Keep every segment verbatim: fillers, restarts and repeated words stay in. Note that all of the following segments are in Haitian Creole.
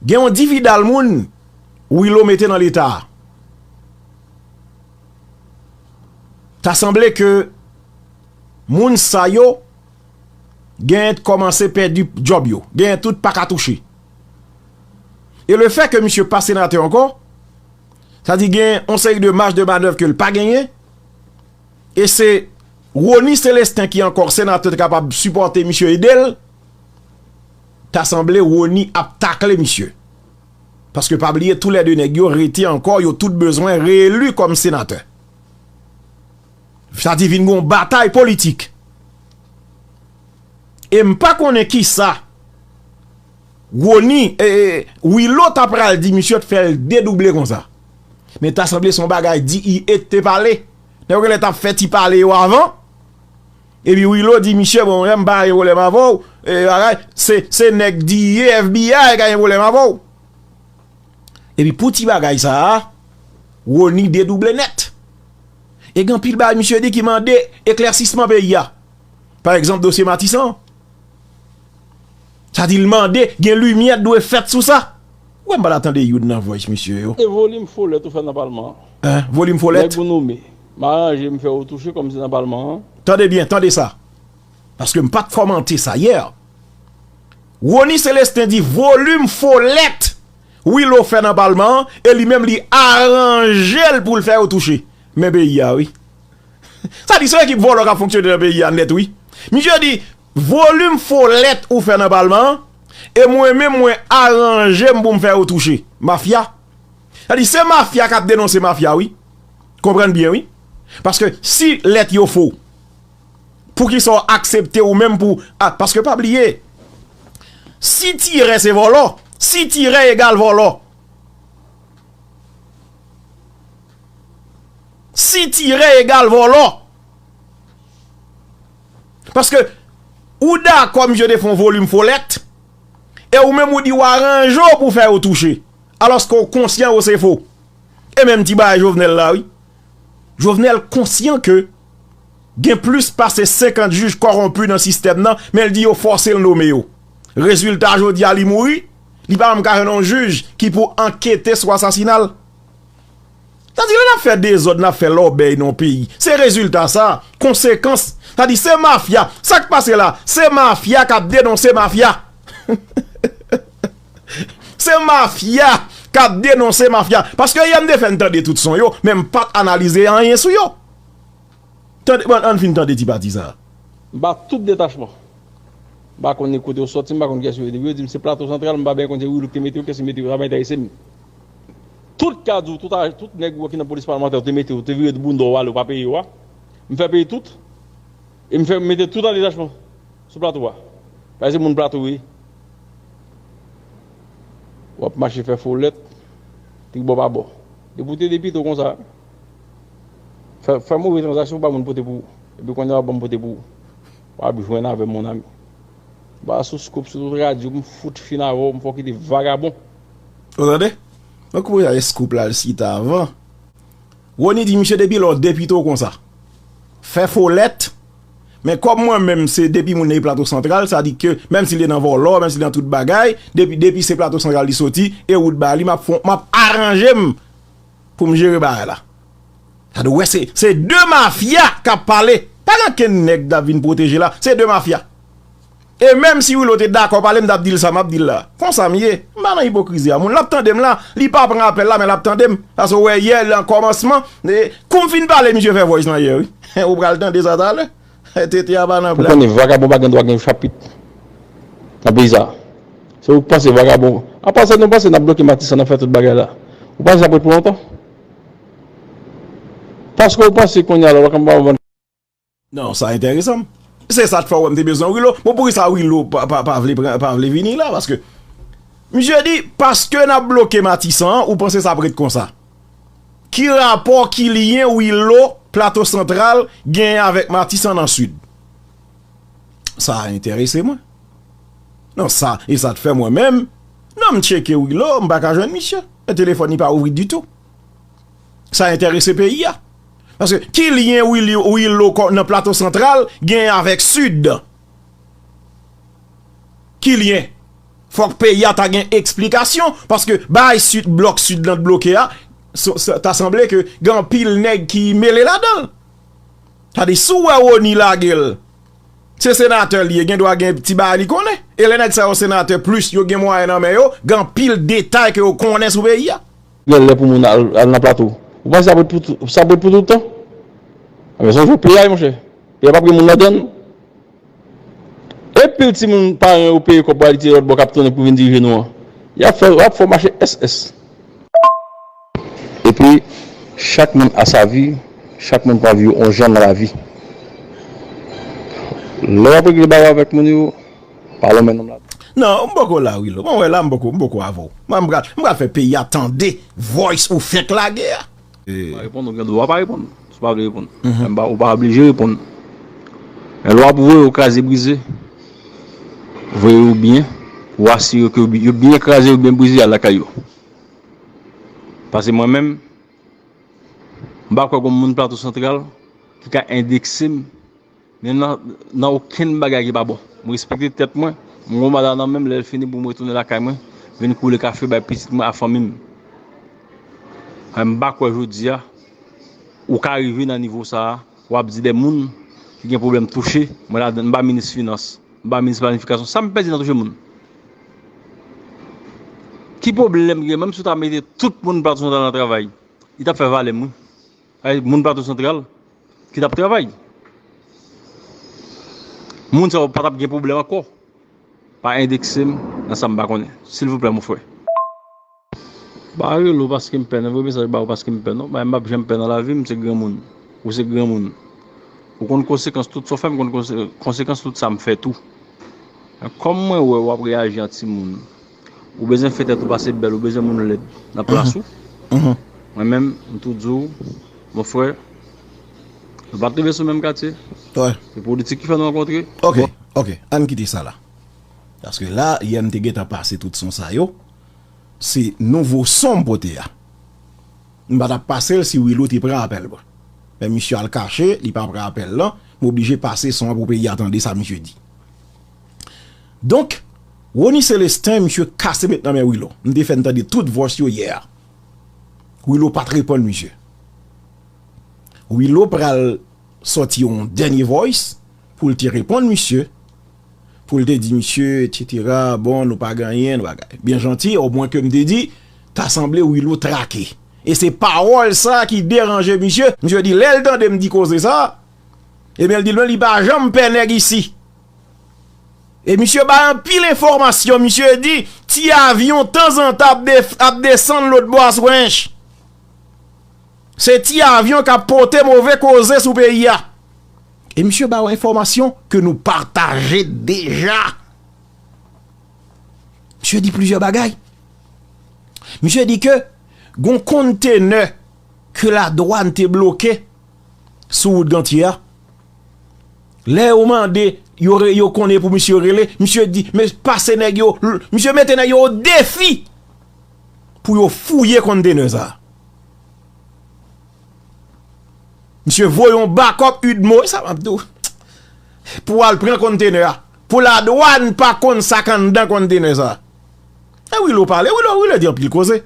Gen yon dividal moun Willo mete nan leta a. Ta sanble ke moun sa yo genyen kòmanse pèdi djòb yo. Genyen tout pa ka touche. E le fè ke misye pa senatè ankò, sa di gen yon seri de maj de manèv ke l pa genyen. E se Rony Célestin ki ankò senatè te kapab sipòte misye, ede l. Ta sanble Rony ap takle misye. Paske pa bliye, toulède nèg yo rete ankò, yo tout bezwen reeli kòm senatè. Sa di vin gon batay politik. E m pa konnen kisa Rony, e, e, Willo ta pral di misye t fè l dedouble konsa. Men ta sanble se yon bagay D E A te pale. Nèg yo genlè t ap fè ti pale yo avan. Epi Willo di misye, bon, m pa gen pwoblèm avè w. E, bagay, se, se nèg D E A, F B I k gen pwoblèm avè w. Epi pou ti bagay sa a, Rony dedouble nèt. E gen anpil bagay misye di ki mande eklèsisman peyi a. Pa egzanp, dosye Matisan. Sa di l mande, gen limyè dwe fèt sou sa. Ou wè m pa ta tande youn nan voice misye yo. E volim folèt ou fè nan palman an. Hein, volim folèt? Nèg ou nonmen. M aranje m fè ou touche kòm se nan palman an. Tande byen, tande sa. Paske m pa t kòmante sa yè. Rony Célestin di volim folèt Willo fè nan palman an, e li menm li aranje l pou l fè yo touche. Men peyi a, wi. Sa di se yon ekip vòlò k ap fonksyone nan peyi a nèt, wi. Misye di, volim folèt ou fè nan palman an, e mwen menm mwen aranje m pou m fè yo touche. Mafya. Sa di se mafya k ap denonse mafya, wi. Konprann byen, wi. Paske si lèt yo fo, poukisa w aksepte ou menm pou, a, paske pa bliye, si tirè se vòlò, si tirè egal vòlò, si tirè egal vòlò, paske ou dakò misye te fè yon volim folèt, e ou menm ou di w aranje w pou fè yo touche, alòske w konsyan yo se fo. E menm ti bagay Jovenel la, wi. Jovenel konsyan ke gen plis pase senkant jij kòwonpi nan sistèm nan, men l di yo fòse l nome yo. Rezilta, jodi a li mouri, li pa menm ka jwenn yon jij ki pou ankete sou asasina l. Sa di lè n ap fè dezòd, n ap fè lòbèy nan yon peyi. Se rezilta sa, konsekans. Sa di se mafya. Sa k pase la, se mafya k ap denonse mafya. Se mafya k ap denonse mafya. Paske yè m te fè n tande tout son yo, men m pa t analize anyen sou yo. Tande, bon, ann fin tande ti pati sa a. M ba tout detachman. M pa konn ni kote yo sòti, m pa konn kiyès yo ye. Depi yo di m se Plato Santral, m pa byen konn se Wilou ki te mete yo, kiyès ki mete yo, sa pa enterese m. Tout ka di w, tout a, tout nèg ou wè ki nan polis palmantè, ou te mete yo, ou te vire bounda w ale, ou pa peye yo a. M fè peye tout. E m fè mete tout an detachman sou Plato a. Paske se moun Plato yo ye. W ap mache fè folèt, tribò pa bò. Depi w te depite w konsa, fè, fè move tranzaksyon, w pa moun pote pou ou. Epi kounye a w ap ban m pote pou ou. W ap jwenn avè m, mon ami. M pa sou Scoop, sou tout radyo, m fout fin avè w, m fè w kite vagabon. Ou tande? Donk, pou y al Scoop la, l site avan. Rony di misye depi lè w depite w konsa. Fè folèt. Men kòm mwen menm se depi moun nan Plato Santral, sa di ke menm si li nan vòlò, menm si li nan tout bagay, depi, depi se Plato Santral li soti, e wout ba li, m ap fon, m ap aranje m pou m jere bagay la. Sa di w wè se, se de mafya k ap pale. Pa gen okenn nèg k ap vin pwoteje la, se de mafya. E menm si Wilou te dakò pale, m t ap di l sa m ap di l la. Konsa m ye. M pa nan ipokrizi a. Moun l ap tande m la, li pa pran apèl la, men l ap tande m. Paske w wè yè, nan kòmansman, e, kou m fin pale, misye fè voice lan yè, wi. Ou pral tande sa talè. Tete a pa nan blag. Ou konnen vagabon pa gen dwa gen chapit nan peyi sa. Se ou k panse vagabon. Apa sa nou panse n ap bloke Matisan, n ap fè tout bagay la. Ou panse sa ap ret pou lontan? Paske ou panse kounye a la, w ap vann. Non, sa enteresan m. Se sa k fè w wè m te bezwen Wilou. Bon, poukisa Wilou pa, pa, pa vle pran, pa vle vini la? Paske, misye di, paske n ap bloke Matisan an, ou panse sa ap ret konsa? Ki rapò, ki lyen Wilou, Plato Santral, genyen avèk Matisan nan Sid? Sa enterese mwen. Non, sa, e sa t fè mwen menm. Non, m tcheke Wilou, m pa ka jwenn misye. E telefòn li pa ouvri ditou. Sa enterese peyi a. Paske ki lyen Wilou, Wilou kò-, nan Plato Santral genyen avèk Sid? Ki lyen? Fòk peyi a ta gen eksplikasyon, paske bay sid, blòk sid lan t bloke a, so- sa- ta sanble ke gen anpil nèg ki mele ladan l. Sa di, si w wè Rony lage l, se senatè li ye, gen dwa gen ti bagay li konnen. E lè nèg sa yo senatè plis, yo gen mwayen nan men yo, gen anpil detay ke yo konnen sou peyi a. Gen lè pou moun al, al nan plato. Ou panse sa pou, pou, sa pou, pou tout tan? Anben, se yon jou piyay, monchè. Piyay p ap gen moun ladan l. Anpil timoun paran yo peye kòb pou al etidye lòt bò k ap tounen pou vin dirije nou an. Y ap fè, y ap fè w mache S S. Epi, chak moun a sa vi, chak moun pran vi yon jan nan lavi. Lè w ap regle bagay avèk moun yo, pa lonmen nonm la. Non, m poko la, Wilo. Mwen wè la, m poko, m poko avè w. Mwen, m pral, m pral fè peyi a tande voice ou fèk lage a. Pa reponn, ou gen dwa pa reponn. Si w pa vle reponn. Mhm. Men pa, ou pa oblije reponn. Men lè w ap voye yo kraze brize, voye yo byen, ou asire ke yo bi- yo byen kraze, yo byen brize, al lakay yo. Paske mwen menm, m pa kwè gon moun Plato Santral ki ka endekse m men nan, nan okenn bagay ki pa bon. M respekte tèt mwen, m gon madanm nan menm, lè l fini pou m retounen lakay mwen, vin koule kafe bay pitit mwen ak fanmi m. Men m pa kwè jodi a, ou ka rive nan nivo sa a, w ap di de moun ki gen pwoblèm touche, mwen ladan, m pa minis finans, m pa minis planifikasyon, sa m pèdi nan touche moun? Ki pwoblèm ki gen, menm si w ta mete tout moun Plato Santral nan travay, li t ap fè valè m, wi. Ay, moun Plato Santral ki t ap travay. Moun sa yo pa t ap gen pwoblèm ankò. Pa endekse m nan sa m pa konnen. Silvouplè, mon frè. Pa rele w paske m pè non, voye mesaj ba ou paske m pè non. Bagay m p ap janm pè nan lavi m, se granmoun. Ou se granmoun. Ou konn konsekans tout sa w fè m, konn konse- konsekans tout sa m fè tou. Men kòm mwen wè w ap reyaji an timoun, ou bezwen fè tèt ou pase bèl, ou bezwen moun lèd nan plas ou. Mhm. Mwen menm, m tou di w, mon frè, nou pa t leve sou menm katye. Wi. Se politik ki fè nou rankontre. Ok, ok, ann kite sa la. Paske la, yè m te gentan pase tout son sa yo. Se nouvo son m pote a. M pa t ap pase l si Wilo te pran apèl mwen. Men misye al kache, li pa pran apèl lan, m oblije pase son an pou peyi a tande sa misye di. Donk, Rony Celestin, misye kase met nan men Wilo. M te fè n tande tout voice yo yè a. Wilo pa t reponn misye. Wilo pral sòti yon dènye voice pou l te reponn misye, pou l te di misye, etsetera, bon, nou pa gen anyen, nou pa gen, byen janti, omwen ke m te di, ta sanble Wilo trake. E se pawòl sa ki deranje misye. Misye di, lè l tande m di koze sa, ebyen, l di, non, li pa janm pè nèg isi. E misye bay anpil enfòmasyon. Misye di, ti avyon tanzantan ap de- ap desann lòtbò a Swench. Se ti avyon k ap pote move koze sou peyi a. E misye ba w enfòmasyon ke nou pataje deja. Misye di plizyè bagay. Misye di ke gon kontenè ke ladwàn te bloke sou wout Gantye a. Lè yo mande, yo re- yo konnen pou misye rele, misye di, men pase nèg yo, l- misye mete nèg yo o defi pou yo fouye kontenè sa. Misye voye yon bakòp Udmo, e sa m ap di w, pou al pran kontenè a. Pou ladwàn pa konn sa k anndan kontenè sa. E Wilo pale, Wilo, Wilo di anpil koze.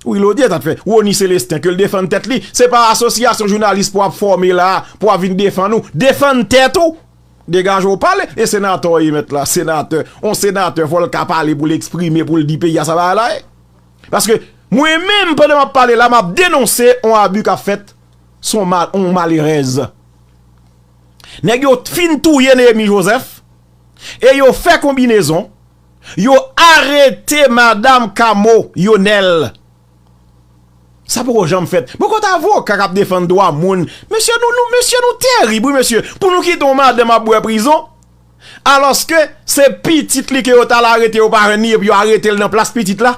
Wilo di, e sa t fè Rony Celestin ke l defann tèt li. Se pa asosyasyon jounalis pou w ap fòme la, pou w ap vin defann ou. Defann tèt ou. Degaje w pale. E senatè w ye mèt la, senatè. On senatè, fò l ka pale pou l eksprime, pou l di peyi a sa bagay la ye. Paske mwen menm, pandan m ap pale la, m ap denonse on abi k ap fèt sou on ma- on malerèz. Nèg yo fin touye Néhémie Joseph e yo fè konbinezon, yo arete madanm Kamo, Yonèl. Sa poko janm fèt. Bon, kote avoka k ap defann dwa moun? Mesye, nou, nou, mesye, nou terib, wi, mesye. Pou nou kite yon madanm ap bwè prizon, alòske se pitit li ke yo t al arete, yo pa jwenn li, epi yo arete l nan plas pitit la.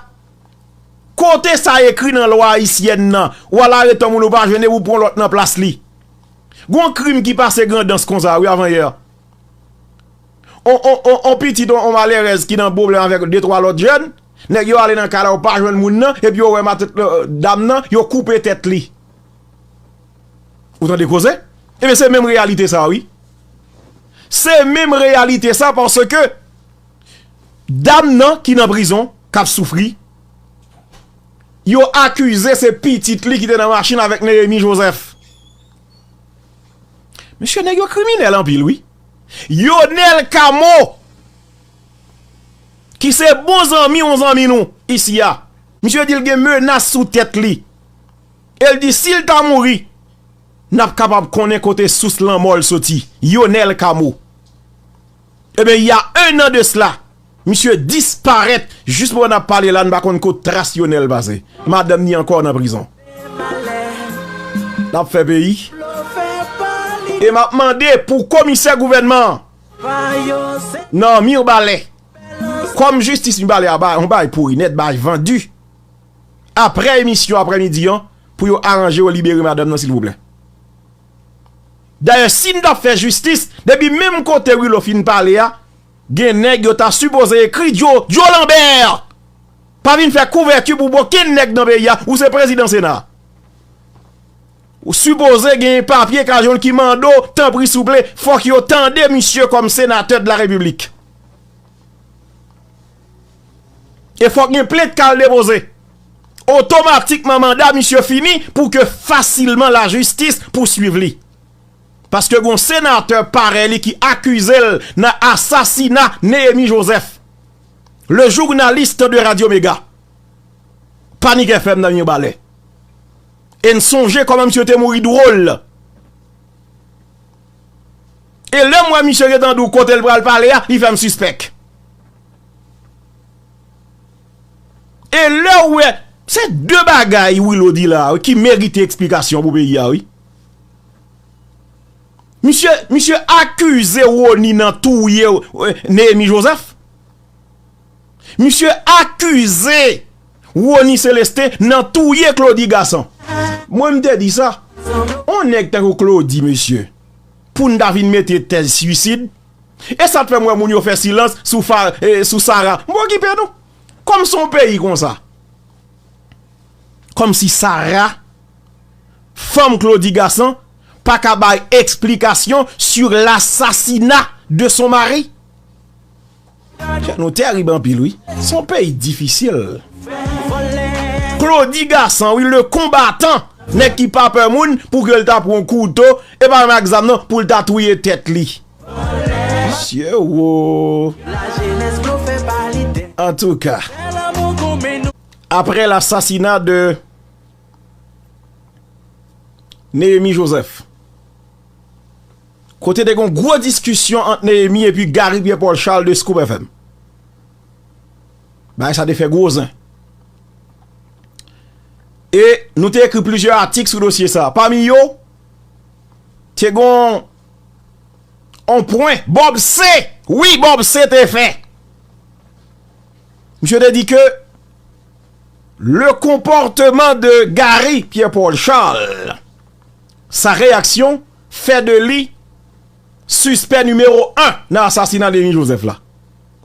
Kote sa ekri nan lwa ayisyèn nan? Ou al arete yon moun, ou pa jwenn li, ou pran lòt nan plas li. Gon krim ki pase Grandans konsa, wi, avanyè. On, on, on, on pitit, on, on malerèz ki nan pwoblèm avèk de twa lòt jèn, nèg yo ale nan kay la, yo pa jwenn moun nan, epi yo wè matant, euh, dam nan, yo koupe tèt li. Ou tande koze? Ebyen, se menm reyalite sa, wi. Se menm reyalite sa, paske Dam nan ki nan prizon, k ap soufri, yo akize se pitit li ki te nan machin avèk Néhémie Joseph. Mesye, nèg yo kriminèl anpil, wi. Yonel Camo, ki se bon zanmi yon zanmi nou isi a. Misye di l gen menas sou tèt li. E l di si l ta mouri, n ap kapab konnen kote sous lanmò l soti. Yonel Camo. Ebyen, il y a un an de cela, misye disparèt. Jis moman n ap pale la, n pa konn kot tras Yonel pase. Madanm ni ankò nan prizon. N ap fè peyi. E m ap mande pou komisè gouvènman an nan Mibalè. Kòm jistis Mibalè a bay, yon bay pouri nèt, bay vandi. Apre emisyon aprèmidi an, pou yo aranje yo libere madanm nan, silvouplè. Dayè, si n t ap fè jistis, depi menm kote Willow fin pale a, gen nèg yo ta sipoze ekri Djo, Djo Lanbè! Pa vin fè kouvèti pou okenn nèg nan peyi a, ou se prezidan Sena. Ou sipoze gen papye ka jwenn ki mande w, tanpri souple, fòk yo tande misye kòm senatè de la Repiblik. E fòk gen plent k al depoze. Otomatikman manda misye fini pou ke fasilman lajistis pouswiv li. Paske gon senatè parèy li ki akize l nan asasina Néhémie Joseph, le journaliste de Radio Mega, Panik F M nan Mibalè. E n sonje kòman misye te mouri dwòl. E lè m wè misye gentan di w kote l pral pale a, li fè m sispèk. E lè w wè, se de bagay Willow di la a, wi, ki merite eksplikasyon pou peyi a, wi. Misye, misye akize Rony nan touye, eh, Néhémie Joseph. Misye akize Rony Célestin nan touye Claudy Gassant. Mwen, m te di sa. On nèg tankou Claudy, mesye, pou n ta vin mete tèz swisid. E sa k fè m wè moun yo fè silans sou fa, eh, sou Sarah. M pa okipe nou. Kòm se yon peyi konsa. Kòmsi Sarah, fanm Claudy Gassant, pa ka bay eksplikasyon sur l'assassinat de son mari. Nou terib anpil, wi. Se yon peyi difisil. Claudy Gassant, wi, le konbatan, nèg ki pa pè moun, pou ke l ta pran kouto, e pa menm ak zam nan, pou l ta touye tèt li. Mesye, wo. Antouka, apre lasasina de Néhémie Joseph, kote te gen yon gwo diskisyon ant Néhémie epi Gary Pierre Paul Charles de Scoop F M. Bagay sa te fè gwo zen. E nou te ekri plizyè atik sou dosye sa. Pami yo, te gen yon pwen Bob C. Wi, Bob C te fè. Misye te di ke le comportement de Gary Pierre Paul Charles, sa reyaksyon fè de li sispè nimewo en nan asasina Néhémie Joseph la.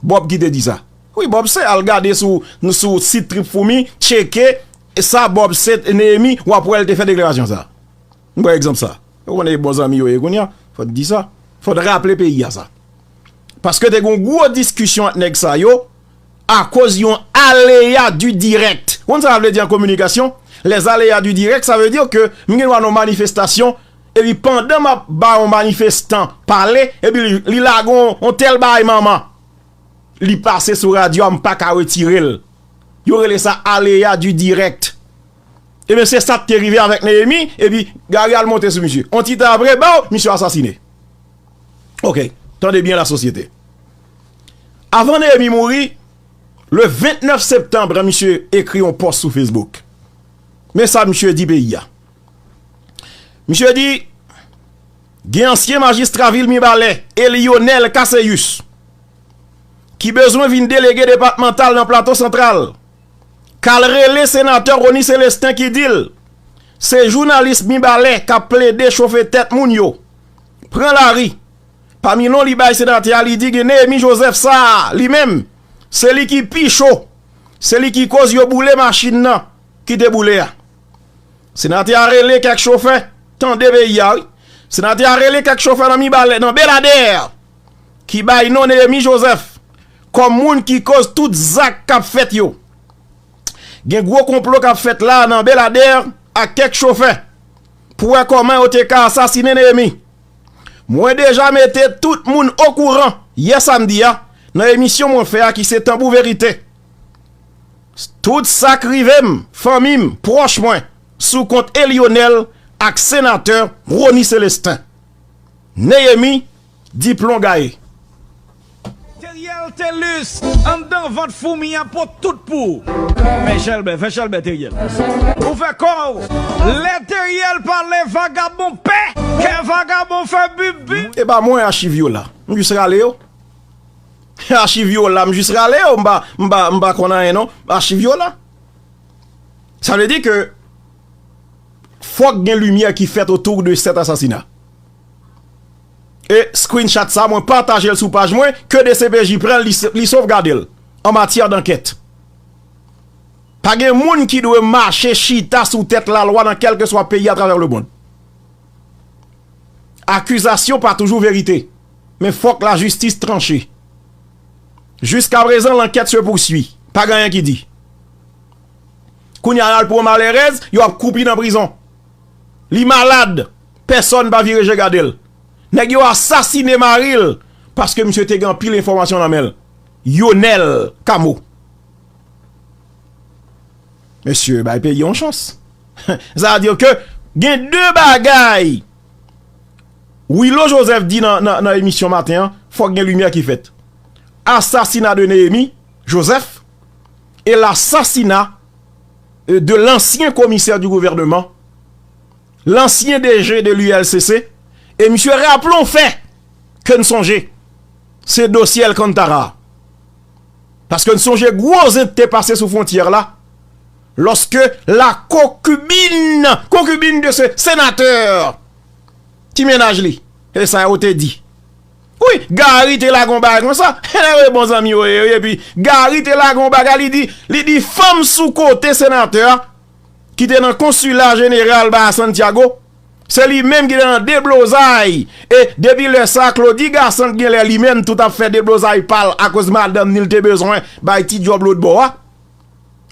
Bob ki te di sa. Wi, Bob C, al gade sou, sou sit Trip Foumi, tcheke sa Bob C Néhémie, w ap wè l te fè deklarasyon sa. M pran egzanp sa. Ou konnen bon zanmi yo ye kounye a, fò n di sa. Fò n raple peyi a sa. Paske te gen yon gwo diskisyon ant nèg sa yo, akoz yon aléa du direct. Ou konn sa sa vle di an kominikasyon? Les aléas du direct, sa vle di ke m gen dwa nan yon manifestasyon, epi pandan m ap ba yon manifestan pale, epi li, li lage yon, yon tèl bagay manman. Li pase sou radyo a, m pa ka retire l. Yo rele sa aléa du direct. Ebyen, se sa k te rive avèk Néhémie, epi Gary al monte sou misye. On ti tan apre, baw, misye asasine. Ok, tande byen lasosyete. Avan Néhémie mouri, le vennèf septanm, misye ekri yon pòs sou Facebook. Men sa misye di peyi a. Misye di, gen ansyen majistra vil Mibalè, Elionel Casséus, ki bezwen vin delege depatmantal nan Plato Santral, k al rele senatè Rony Célestin ki di l, se jounalis Mibalè k ap plede chofe tèt moun yo. Pran lari. Pami non li bay senatè a, li di gen Néhémie Joseph sa a, li menm, se li ki pi cho. Se li ki koz yo boule machin nan ki te boule a. Senatè a rele kèk chofè, tande peyi a, wi. Senatè a rele kèk chofè nan Mibalè, nan Beladè, ki bay non Néhémie Joseph kòm moun ki koz tout zak k ap fèt yo. Gen gwo konplo k ap fèt la nan Beladè ak kèk chofè pou wè kòman yo te ka asasinen Neyemi. Mwen deja mete tout moun okouran yè samdi a nan emisyon mwen fè a ki se Tanbou Verite. Tout sa k rive m, fanmi m, pwòch mwen, sou kont Elionel ak senatè Rony Celestin. Neyemi, diplon gaye. Teriel Telus, anndan vant foumi an pot tout pou ou. Fè chèlbè, fè chèlbè Teriel. Ou fè kò w. Lè Teriel pale vagabon pè, kè vagabon fè bip bip. E pa mwen achiv yo la. M jis rale yo. Achiv yo la, m jis rale yo, m pa, m pa, m pa konn anyen non. Achiv yo la. Sa vle di ke fòk gen limyè ki fèt otou de sèt asasina. E screenshot sa, mwen pataje l sou paj mwen, ke DCPJ pran l, li, li sovgade l an matyè dankèt. Pa gen moun ki dwe mache chita sou tèt lalwa nan kèlkeswa peyi atravè lemonn. Akizasyon pa toujou verite, men fòk lajistis tranche. Jiskaprezan, lankèt se pousui. Pa gen anyen ki di. Kounye a, y al pou yon malerèz, yo ap koupe nan prizon. Li malad, pèsonn pa vire je gade l. Nèg yo asasine mari l paske misye te gen anpil enfòmasyon nan men l. Yonèl Kamo. Mesye, bay peyi yon chans. Sa vle di ke gen de bagay. Willo Joseph di nan, nan, nan emisyon maten an, fòk gen limyè ki fèt. Assassinat de Néhémie Joseph et l'assassinat, euh, de l'ancien commissaire du gouvernement, l'ancien D G de l'U L C C, e misye raple yon fè ke n sonje, se dosye Alcantara. Paske n sonje gwo zen te pase sou fwontyè la, lòske la konkibin, konkibin de se senatè, ti mennaj li, e sa yo te di. Wi, Gary te lage yon bagay konsa, e bon zanmi yo ye, wi, epi Gary te lage yon bagay, li di, li di fanm sou kote senatè a, ki te nan konsila jeneral ba Santiago, se li menm ki te nan deblozay. E depi lè sa, Claudy Gassant genlè li menm tou t ap fè deblozay pa l akoz madanm ni l te bezwen bay ti djòb lòtbò a.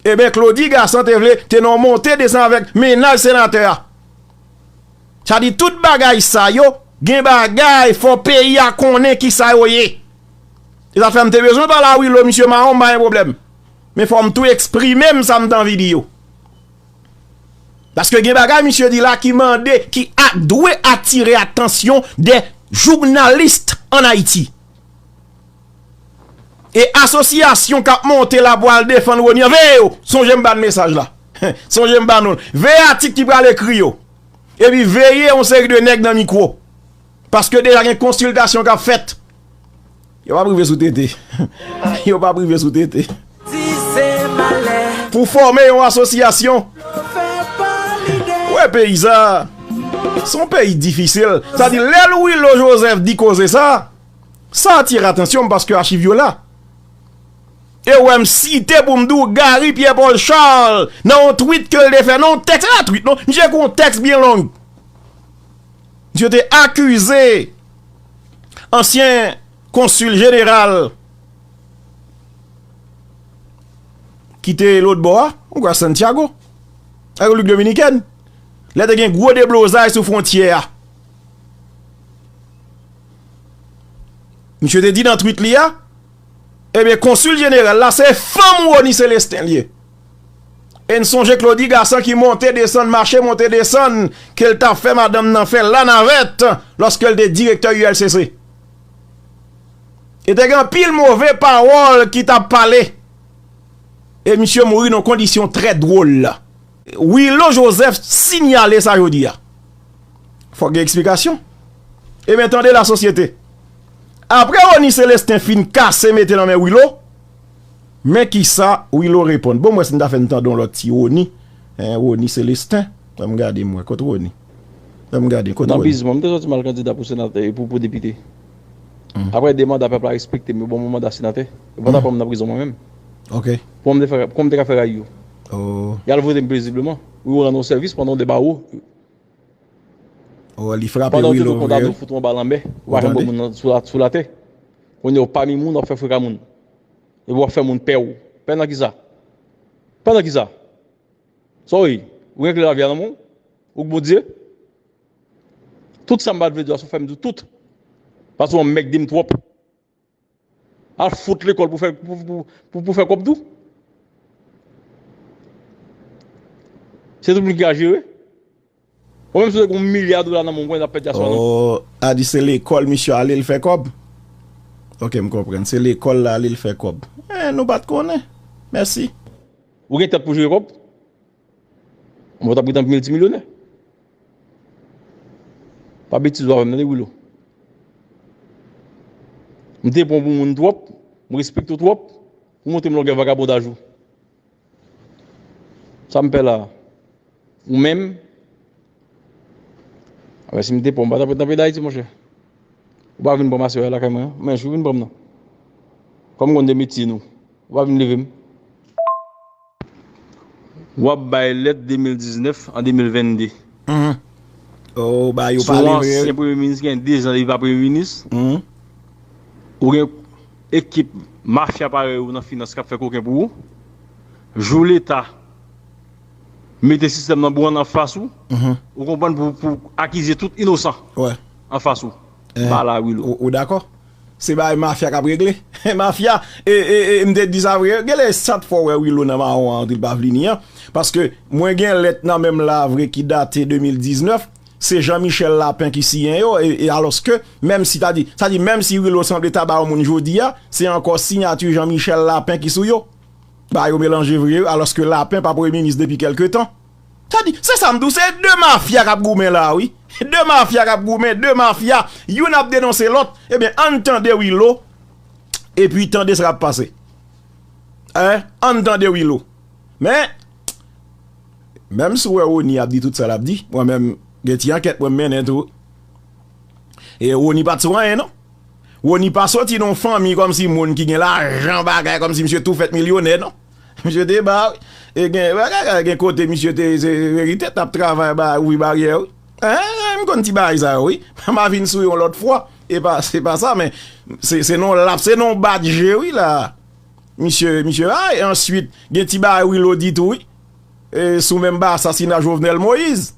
Ebyen, Claudy Gassant te vle te nan yon monte desann avèk mennaj senatè a. Sa di tout bagay sa yo, gen bagay fò peyi a konnen kisa yo ye. E sa fè m te bezwen pale a Willo, misye mawon, m pa gen pwoblèm. Men fò m tou eksprime m sa m t anvi di yo. Paske gen bagay misye di la ki mande, ki a, dwe atire atansyon de jounalis ann Ayiti. E asosyasyon k ap monte la pou al defann Rony an, veye yo! Sonje m ba n mesaj la. Sonje m ba nou l. Veye atik ki pral ekri yo. Epi veye yon seri de nèg nan mikwo. Paske deja gen konsiltasyon k ap fèt. Yo p ap rive sou tete. Yo p ap rive sou tete. Pou fòme yon asosyasyon. Wè peyi sa. Se yon peyi difisil. Sa di, lè Willo Joseph di koze sa, sa atire atansyon m paske achiv yo la. E w wè m site pou m di w Gary Pierre Paul Charles nan yon tweet ke l te fè, nan yon tèks, se pa tweet non, misye ekri yon tèks byen long. Misye te akize ansyen konsil jeneral ki te lòtbò a, ou kwè Santiago, Repiblik Dominikèn, lè te gen gwo deblozay sou fwontyè a. Misye te di nan tweet li a, ebyen, konsil jeneral la, se fanm Rony Celestin l ye. E n sonje Claudy Gassant ki monte desann, mache monte desann, ke l t ap fè madanm nan fè lanavèt lòske l te direktè U L C C. E te gen anpil move pawòl ki t ap pale. E misye mouri nan kondisyon trè dwòl. Willo Joseph sinyale sa jodi a. Fòk gen eksplikasyon. Ebyen, tande lasosyete. Apre Rony Celestin fin kase mete nan men Willo, men kisa Willo reponn. Bon, m wè si n ta fè n tande yon lòt ti Rony. Hein, Rony Celestin. Ban m gade m wè. Kot Rony? Ban m gade, kot Rony? Nan bizman, m te sòti m al kandida pou senatè, pou, pou depite. Hmm. Apre de manda pèp la respekte m, yo ban m yon manda senatè. Yo pa ta pran m nan prizon mwen menm. Ok. Kòman m te fè, kòman m te ka fè rayi yo? Oh. Y al vote m pezibleman. Wi, yo rann yon sèvis pandan w de bawo. Oh, li frape Willo vre. Pandan w te sou kondane, w fout yon bal anbè. Ou pa janm bon moun nan, sou la, sou latè. Kounye a w pami moun, w ap fè freka moun. Epi w ap fè moun pè w. Pè nan kisa? Pè nan kisa? Sa w ye? Ou gen kle lavi a nan men w? Ou k Bondye? Tout sa m pa t vle di w a, sa w fè m di w tout. Paske w anmègde m twòp. Al fout lekòl pou fè, pou, pou, pou, pou fè kòb tou. Se tout moun ki ka jere. Ou menm si w te gen yon milya dola nan men w, ou konnen w ap pèdi aswè a non. Oh, a di se lekòl misye ale l fè kòb. Ok, m konprann. Se lekòl la ale l fè kòb. Eh, nou pa t konnen. Mèsi. Ou gen tèt pou jere kòb? Mwen t ap gentan miltimilyonè. Pa betize w avè m tande, Wilo. M te pran w pou moun twòp, m respekte w twòp, pou w montre m longè vagabondaj ou. Sa m pè la a? Ou menm? Alò, si m te pran w, m pa t ap ret nan peyi Dayiti, monchè. Ou pa vin pran m aswè a lakay mwen an. Men, si w vin pran m nan. Kòm m konn de metye nou, ou pa vin leve m. W ap bay lèt de mil diznèf an de mil vennde. Mhm. Oh, ba yo pale vre. Sou yon ansyen premye minis ki gen dezan li pa premye minis. Mhm. Ou gen ekip mafya parèy ou nan finans k ap fè koken pou ou. Jou Leta mete sistèm nan bouwonn anfas ou, mhm, ou konprann, pou, pou akize tout inosan, wè, anfas ou. Eh, ba la, Wilo. Ou, ou dakò? Se bagay mafya k ap regle. Mafya, e, e, e, m te di sa vre. Genlè sa t fè w wè Wilo nan mawon an antre l pa vle ni an. Paske mwen gen lèt nan men m la vre ki date de mil diznèf. Se Jean Michel Lapin ki siyen yo. E, e alòske, menm si, ta di, sa di, menm si Wilo sanble ta ba yon moun jodi a, se ankò siyati Jean Michel Lapin ki sou yo. Ba yo melanje vre, alòske Lapin pa premye minis depi kèlke tan. Sa di, se sa m di w, se de mafya k ap goumen la, wi. De mafya k ap goumen, de mafya. Youn ap denonse lòt. Ebyen, ann tande Wilo, epi tande sa k ap pase. Hein? Ann tande Wilo. Men, menm si w wè Rony ap di tout sa l ap di, mwen menm, gen ti ankèt mwen mennen tou. E Rony pa t sou anyen, non. Rony pa soti nan yon fanmi kòmsi moun ki gen lajan bagay, kòmsi misye tou fèt milyonè, non. Misye te ba, e gen, bagay, gen kote misye te, se verite, t ap travay, ba, ouvri baryè, wi. Hein, m konn ti bagay sa yo, wi. M a vin sou yo yon lòt fwa. E pa, se pa sa, men se, se non l ap, se non bat je, wi, la. Misye, misye, a, e answit, gen ti bagay Wilo di tou, wi. E, sou menm ba asasina Jovenel Moïse.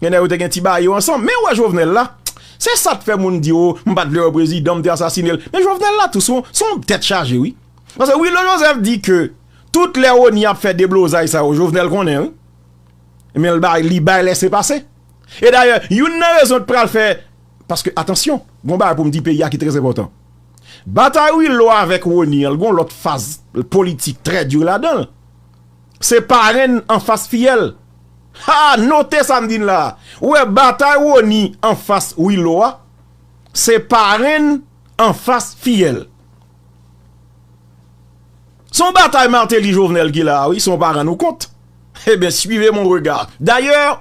Gen nèg yo te gen ti bagay yo ansanm. Men ou wè Jovenel la, se sa t fè moun di, o, m pa t vle wè prezidan, m te asasine l. Men Jovenel la tou, se yon, se yon tèt chaje, wi. Paske Wilo Joseph di ke tout lè Rony ap fè deblozay sa yo, Jovenel konnen, wi. Men l bay, li bay lèsepase. E dayè, youn nan rezon t pral fè, paske, atansyon, gon bagay pou m di peyi a ki trè enpòtan. Batay Wilo avèk Rony an, l gon lòt faz politik trè di ladan l. Se parenn anfas fiyèl. Ha, note sa m di n la a. Ou wè batay Rony anfas Wilo a, se parenn anfas fiyèl. Se yon batay Martelly Jovenel ki la a, wi, si w pa rann ou kont. Ebyen, suivez mon regard. Dayè,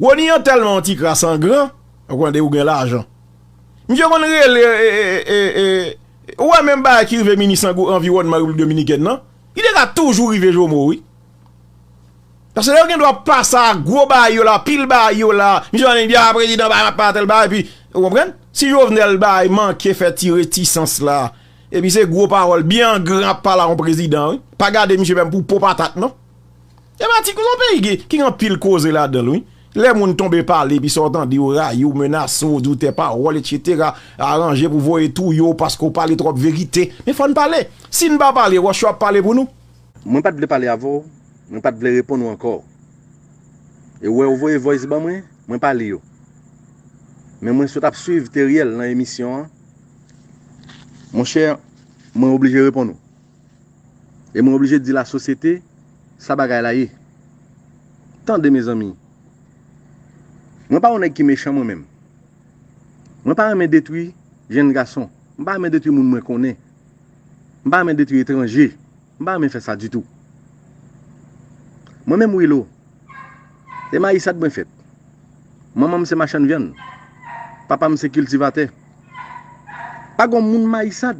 Rony an tèlman yon ti kras an gran, ou konn depi w gen lajan. Misye konn rele, e, e, e, e, ou wè menm bagay ki rive minis an gou-, anviwònman Repiblik Dominikèn nan, li te ka toujou rive Jomo, wi. Paske lè yo gen dwa pase a gwo bagay yo la, pil bagay yo la, misye ann di, a, prezidan bagay, pa tèl bagay, epi, ou konprann? Si Jovenel bagay manke fè ti retisans la, epi se gwo pawòl byen an gran ap pale a yon prezidan, wi. Pa gade misye menm pou po patat, non. E pa ti koze yon peyi ki, ki gen anpil koze ladan l, wi. Lè moun tonbe pale, epi sa w tande, yo rayi w, menase w, di w tè pawòl, etsetera, aranje pou voye touye w paske w pale twòp verite. Men fò n pale. Si n pa pale, wòch yo ap pale pou nou. Mwen pa t vle pale avè w, mwen pa t vle reponn ou ankò. E ou wè ou voye voice ban mwen, mwen pa li yo. Men mwen sot ap swiv Teriel nan emisyon an. Monchè, mwen oblije reponn ou. E mwen oblije di lasosyete sa bagay la ye. Tande, mezanmi. Mwen pa yon nèg ki mechan mwen menm. Mwen pa renmen detwi jenn gason. Mwen pa renmen detwi moun mwen konnen. Mwen pa renmen detwi etranje. Mwen pa renmen fè sa ditou. Mwen menm Wilo, e Mayisad mwen fèt. Manman m se machann vyann. Papa m se kiltivatè. Pa gon moun Mayisad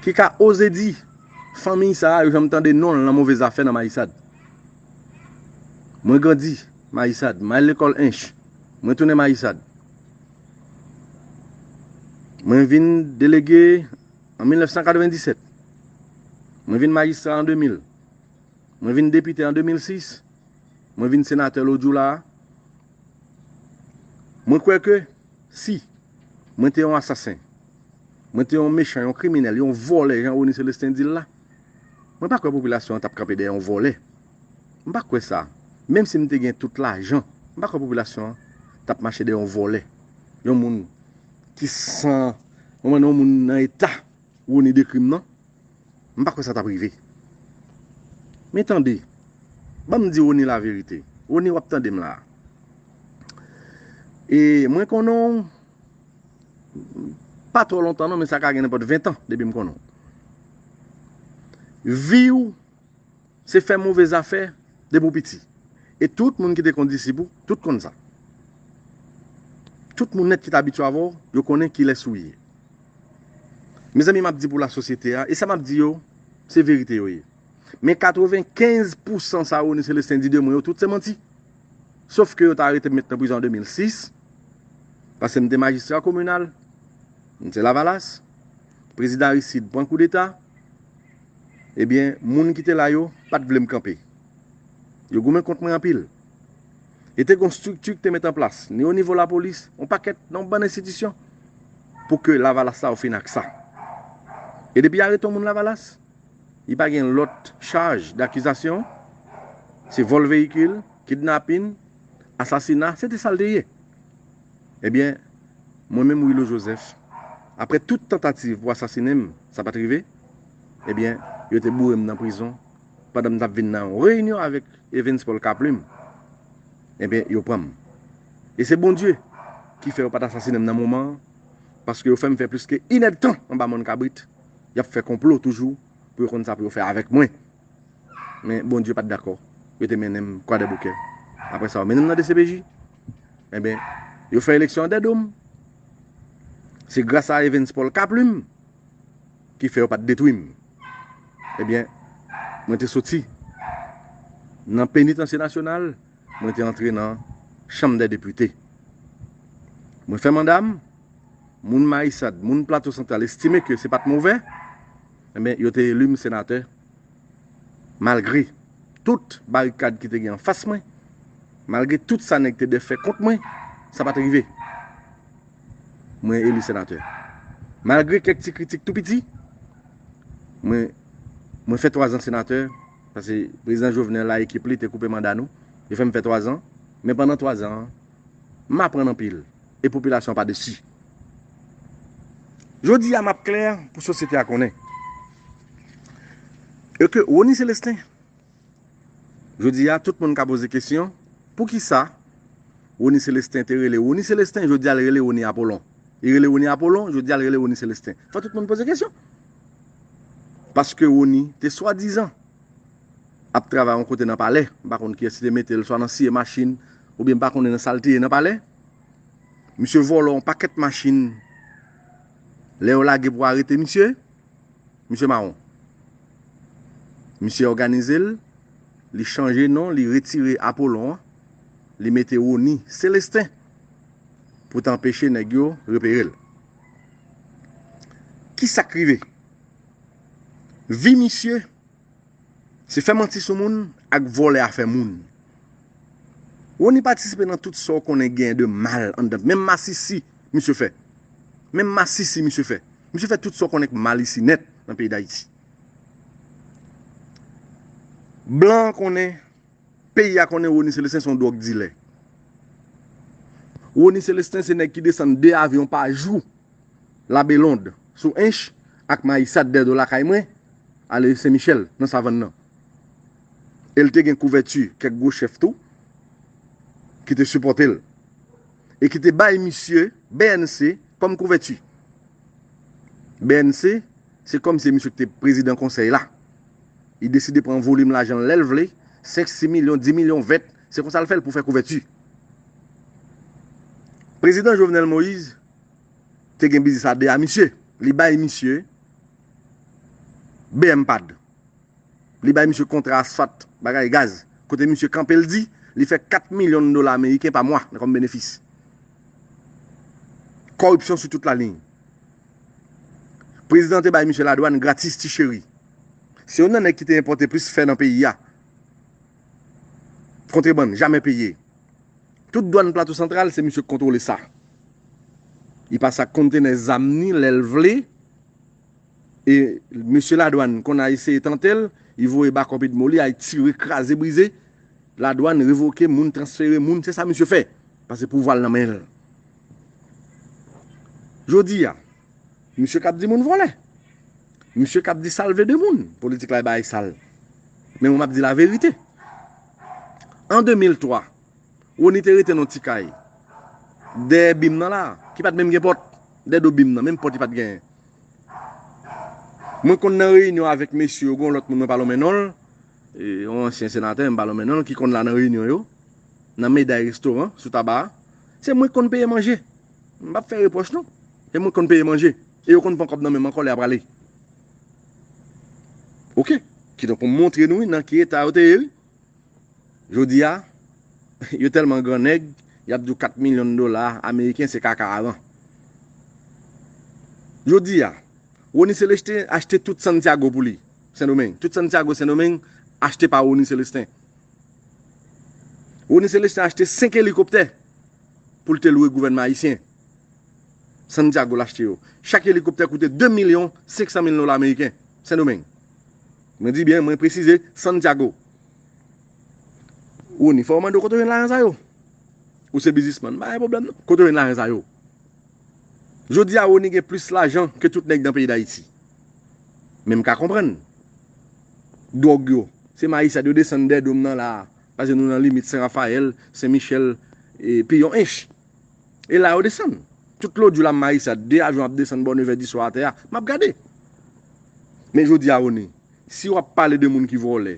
ki ka oze di fanmiy sa a, yo janm tande non l nan move zafè nan Mayisad. Mwen grandi Mayisad, m al lekòl Ench, mwen tounen Mayisad. Mwen vin delege an mil nèf san katrevenndisèt. Mwen vin majistra an de mil. Mwen vin depite an de mil sis. Mwen vin senatè lòt jou la a. Mwen kwè ke si mwen te yon asasen, mwen te yon mechan, yon kriminèl, yon vòlè, jan Rony Celestin di l la, mwen pa kwè popilasyon an t ap kanpe dèyè yon vòlè. Mwen pa kwè sa. Menm si m te gen tout lajan, mwen pa kwè popilasyon an t ap mache dèyè yon vòlè. Yon moun ki san, yon moun nan eta Rony dekri m nan, m pa kwè sa t ap rive. Men tande, ban m di Rony laverite. Rony, w ap tande m la. E mwen konnen w, pa twò lontan non, men sa ka gen nenpòt ven tan depi m konnen w. Vi w se fè move zafè depi w piti. E tout moun ki te konn disip ou, tout konn sa. Tout moun nèt ki t abitye avè w, yo konnen kilès ou ye. Mezanmi, m ap di pou lasosyete a, e sa m ap di yo, se verite yo ye. Men katrevenkenz pousan sa Rony Celestin di de mwen yo, tout se manti. Sof ke yo ta arete m, met nan prizon an de mil sis, paske m te majistra kominal, m te Lavalas, prezidan Aristide pran koudeta, ebyen, moun ki te la yo pa t vle m kanpe. Yo goumen kont mwen anpil. E te gen yon estrikti ki te met an plas, ni o nivo lapolis, yon pakèt, nan yon bann enstitisyon, pou ke Lavalas sa yo fin ak sa. E depi y arete yon moun Lavalas, li pa gen lòt chaj dakizasyon, se vòl veyikil, kidnapin, asasina, se te sa l te ye. Ebyen, mwen menm Willo Joseph, apre tout tantativ pou asasinen m, sa pa t rive, ebyen, yo te boure m nan prizon pandan m t ap vin nan yon reyinyon avèk Evens Paul Kaplim. Ebyen, yo pran m. E se Bondye ki fè yo pa t asasinen m nan moman an, paske yo fè m fè plis ke inèdtan anba mòn kabrit, y ap fè konplo toujou pou yo konn sa pou yo fè avèk mwen. Men Bondye pa t dakò. Yo te mennen m Kwadèboukè. Apre sa, yo mennen m nan D C P J. Enben, yo fè eleksyon an dèdo m. Se gras a Evens Paul Kaplim ki fè yo pa t detwi m. Ebyen, mwen te soti nan penitansye nasyonal, mwen te antre nan Chanm dè Depite. Mwen fè manda m, moun Mayisad, moun Plato Santral estime ke se pa t move, enben, yo te eli m senatè. Malgre tout barikad ki te gen anfas mwen, malgre tout sa nèg te defè kont mwen, sa pa t rive. Mwen eli senatè. Malgre kèk ti kritik tou piti, mwen, mwen fè twazan senatè, paske prezidan Jovenel ak ekip li te koupe manda nou, yo fè m fè twazan, men pandan twazan an, m aprann anpil, e popilasyon an pa desi. Jodi a, m ap klè pou sosyete a konnen. E ke Rony Celestin, jodi a, tout moun ka poze kesyon, poukisa Rony Celestin te rele Rony Celestin, jodi a, l rele Rony Apollon. Li rele Rony Apollon, jodi a, l rele Rony Celestin. Fò tout moun poze kesyon. Paske Rony te swadizan ap travay yon kote nan palè, m pa konn kiyès ki te mete l, swa nan siye machin, oubyen m pa konnen nan sa l te ye nan palè. Misye vòlò yon pakèt machin. Lè yo lage pou arete misye, misye mawon. Misye òganize l, li chanje non, li retire Apollon an, li mete Rony Celestin pou t anpeche nèg yo repere l. Ki sa k rive? Vi misye se fè manti sou moun ak vòlè afè moun. Rony patisipe nan tout sa w konnen gen de mal anndan. Menm masisi, misye fè. Menm masisi, misye fè. Misye fè tout sa w konnen k mal isi nèt nan peyi Dayiti. Blan an konnen, peyi a konnen Rony Celestin se yon dwòg dilè. Rony Celestin se nèg ki desann de avyon pa jou Labelond, sou Ench, ak Mayisad dèdo lakay mwen, ale Sen Michèl, nan Savann nan. E l te gen kouvèti kèk gwo chèf tou, ki te sipòte l. E ki te bay misye B N C kòm kouvèti. B N C, se kòm se misye ki te prezidan konsèy la. Li deside pran volim lajan l lè l vle, senk, sis milyon, dis milyon, ven, se konsa l fè l pou fè kouvèti. Prezidan Jovenel Moïse te gen biznis a de a misye. Li bay misye B M pad. Li bay misye kontra asfalt, bagay gaz. Kote misye kanpe l di, li fè kat milyon dola ameriken pa mwa nan kòm benefis. Kòripsyon sou tout laliny. Prezidan te bay misye ladwàn gratis, ti cheri. Se youn nan nèg ki te enpòte plis fè nan peyi a. Kontrebann, jamè peye. Tout dwàn Plato Santral, se misye k kontwole sa. Li pase ak kontenè zam ni lè l vle. E mesye ladwàn konn al eseye tante l, li voye bakòp li dmo li, al tire, kraze, brize. Ladwàn revoke moun, transfere moun, se sa misye fè. Paske pouvwa l nan men l. Jodi a, misye k ap di moun vòlè. Misye k ap di sa l vle de moun. Politik la e bagay sal. Men mwen m ap di laverite. An de mil twa, Rony te rete nan yon ti kay dèyè bim nan la, ki pa t menm gen pòt, dèyè do bim nan, menm pòt li pa t genyen. Mwen konn nan reyinyon avèk mesye yo, gen yon lòt moun mwen pa lonmen non l, e, yon ansyen senatè, m pa lonmen non l, ki konn la nan reyinyon yo, nan Meday Restoran, sou Taba a. Se mwen ki konn peye manje. M p ap fè repwòch non. E mwen ki konn peye manje. E yo konn pran kòb nan men m ankò lè y ap ale. Oke. Kidonk, pou m montre nou, wi, nan ki eta yo te ye, wi. Jodi a, yo tèlman gran nèg, y ap di w kat milyon dola ameriken se kaka avan. Jodi a, Rony Celestin achte tout Santiago pou li, Sendomeng. Tout Santiago Sendomeng achte pa Rony Celestin. Rony Celestin achte senk elikoptè pou l te lwe gouvènman ayisyen. Santiago l achte yo. Chak elikoptè koute de milyon senk san mil dola ameriken. Sendomeng. Mwen di byen, mwen presize, Santiago. Rony, fò w mande w kote w jwenn lajan sa yo. Ou se biznismann, pa gen pwoblèm non. Kote w jwenn lajan sa yo? Jodi a, Rony gen plis lajan ke tout nèg nan peyi Dayiti. Men m ka konprann. Dwòg yo, se Mayisad yo desann dèyè do m nan la a. Paske nou nan limit Sen Rafayèl, Sen Michèl, epi yon ench. E la yo desann. Tout lòt jou la, m Mayisad, de avyon ap desann bò nevè di swa atè a. M ap gade. Men jodi a, Rony, si w ap pale de moun ki vòlè,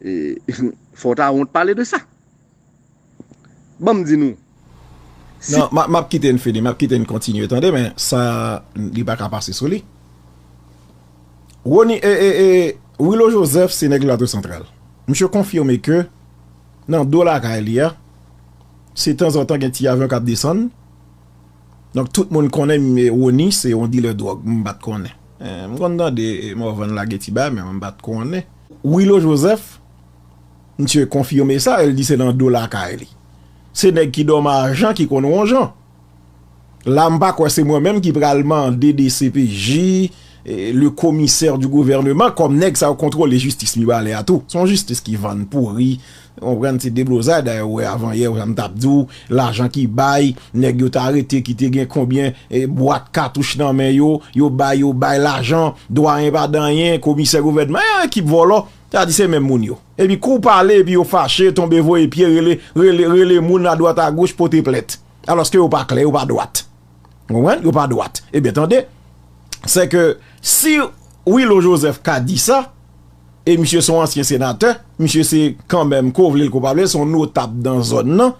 e, fò w ta wont pale de sa. Ban m di nou. Si Non, m ap, m ap kite n fini, m ap kite n kontinye, tande, men sa, li pa ka pase sou li. Rony, e, e, e, Willo Joseph se nèg Plato Santral. Misye konfime ke nan do lakay li a, se tanzantan gen ti avyon k ap desann. Donk, tout moun konnen, e, Rony se yon dilè dwòg, m pa t konnen. E, m konn tande, e, Morvan lage ti bagay, men m pa t konnen. Willo Joseph, misye konfime sa, e l di se nan do lakay li. Se nèg ki dòmajan ki konn wonjan. La, m pa kwè se mwen menm ki pral mande D C P J, e, le commissaire du gouvernement, kòm nèg sa yo kontwole jistis Mibalè a tou. Se yon jistis ki vann, pouri, w konprann, se deblozay. Dayè, ou wè avanyè, jan m t ap di w, lajan ki bay, nèg yo t arete ki te gen konbyen, e, bwat katouch nan men yo, yo bay, yo bay lajan, dwayen pa di anyen, komisè gouvènman, e, ekip vòlò, sa di se menm moun yo. Epi kou pale, epi yo fache, tonbe voye pye, rele, rele, rele moun adwat agoch, pote plent. Alòske yo pa klè, yo pa dwat. Ou konprann? Yo pa dwat. Ebyen, tande, se ke si Willo Joseph ka di sa, e misye se yon ansyen senatè, misye se kanmenm, ko vle l, ko pa vle l, se yon notab nan zòn nan,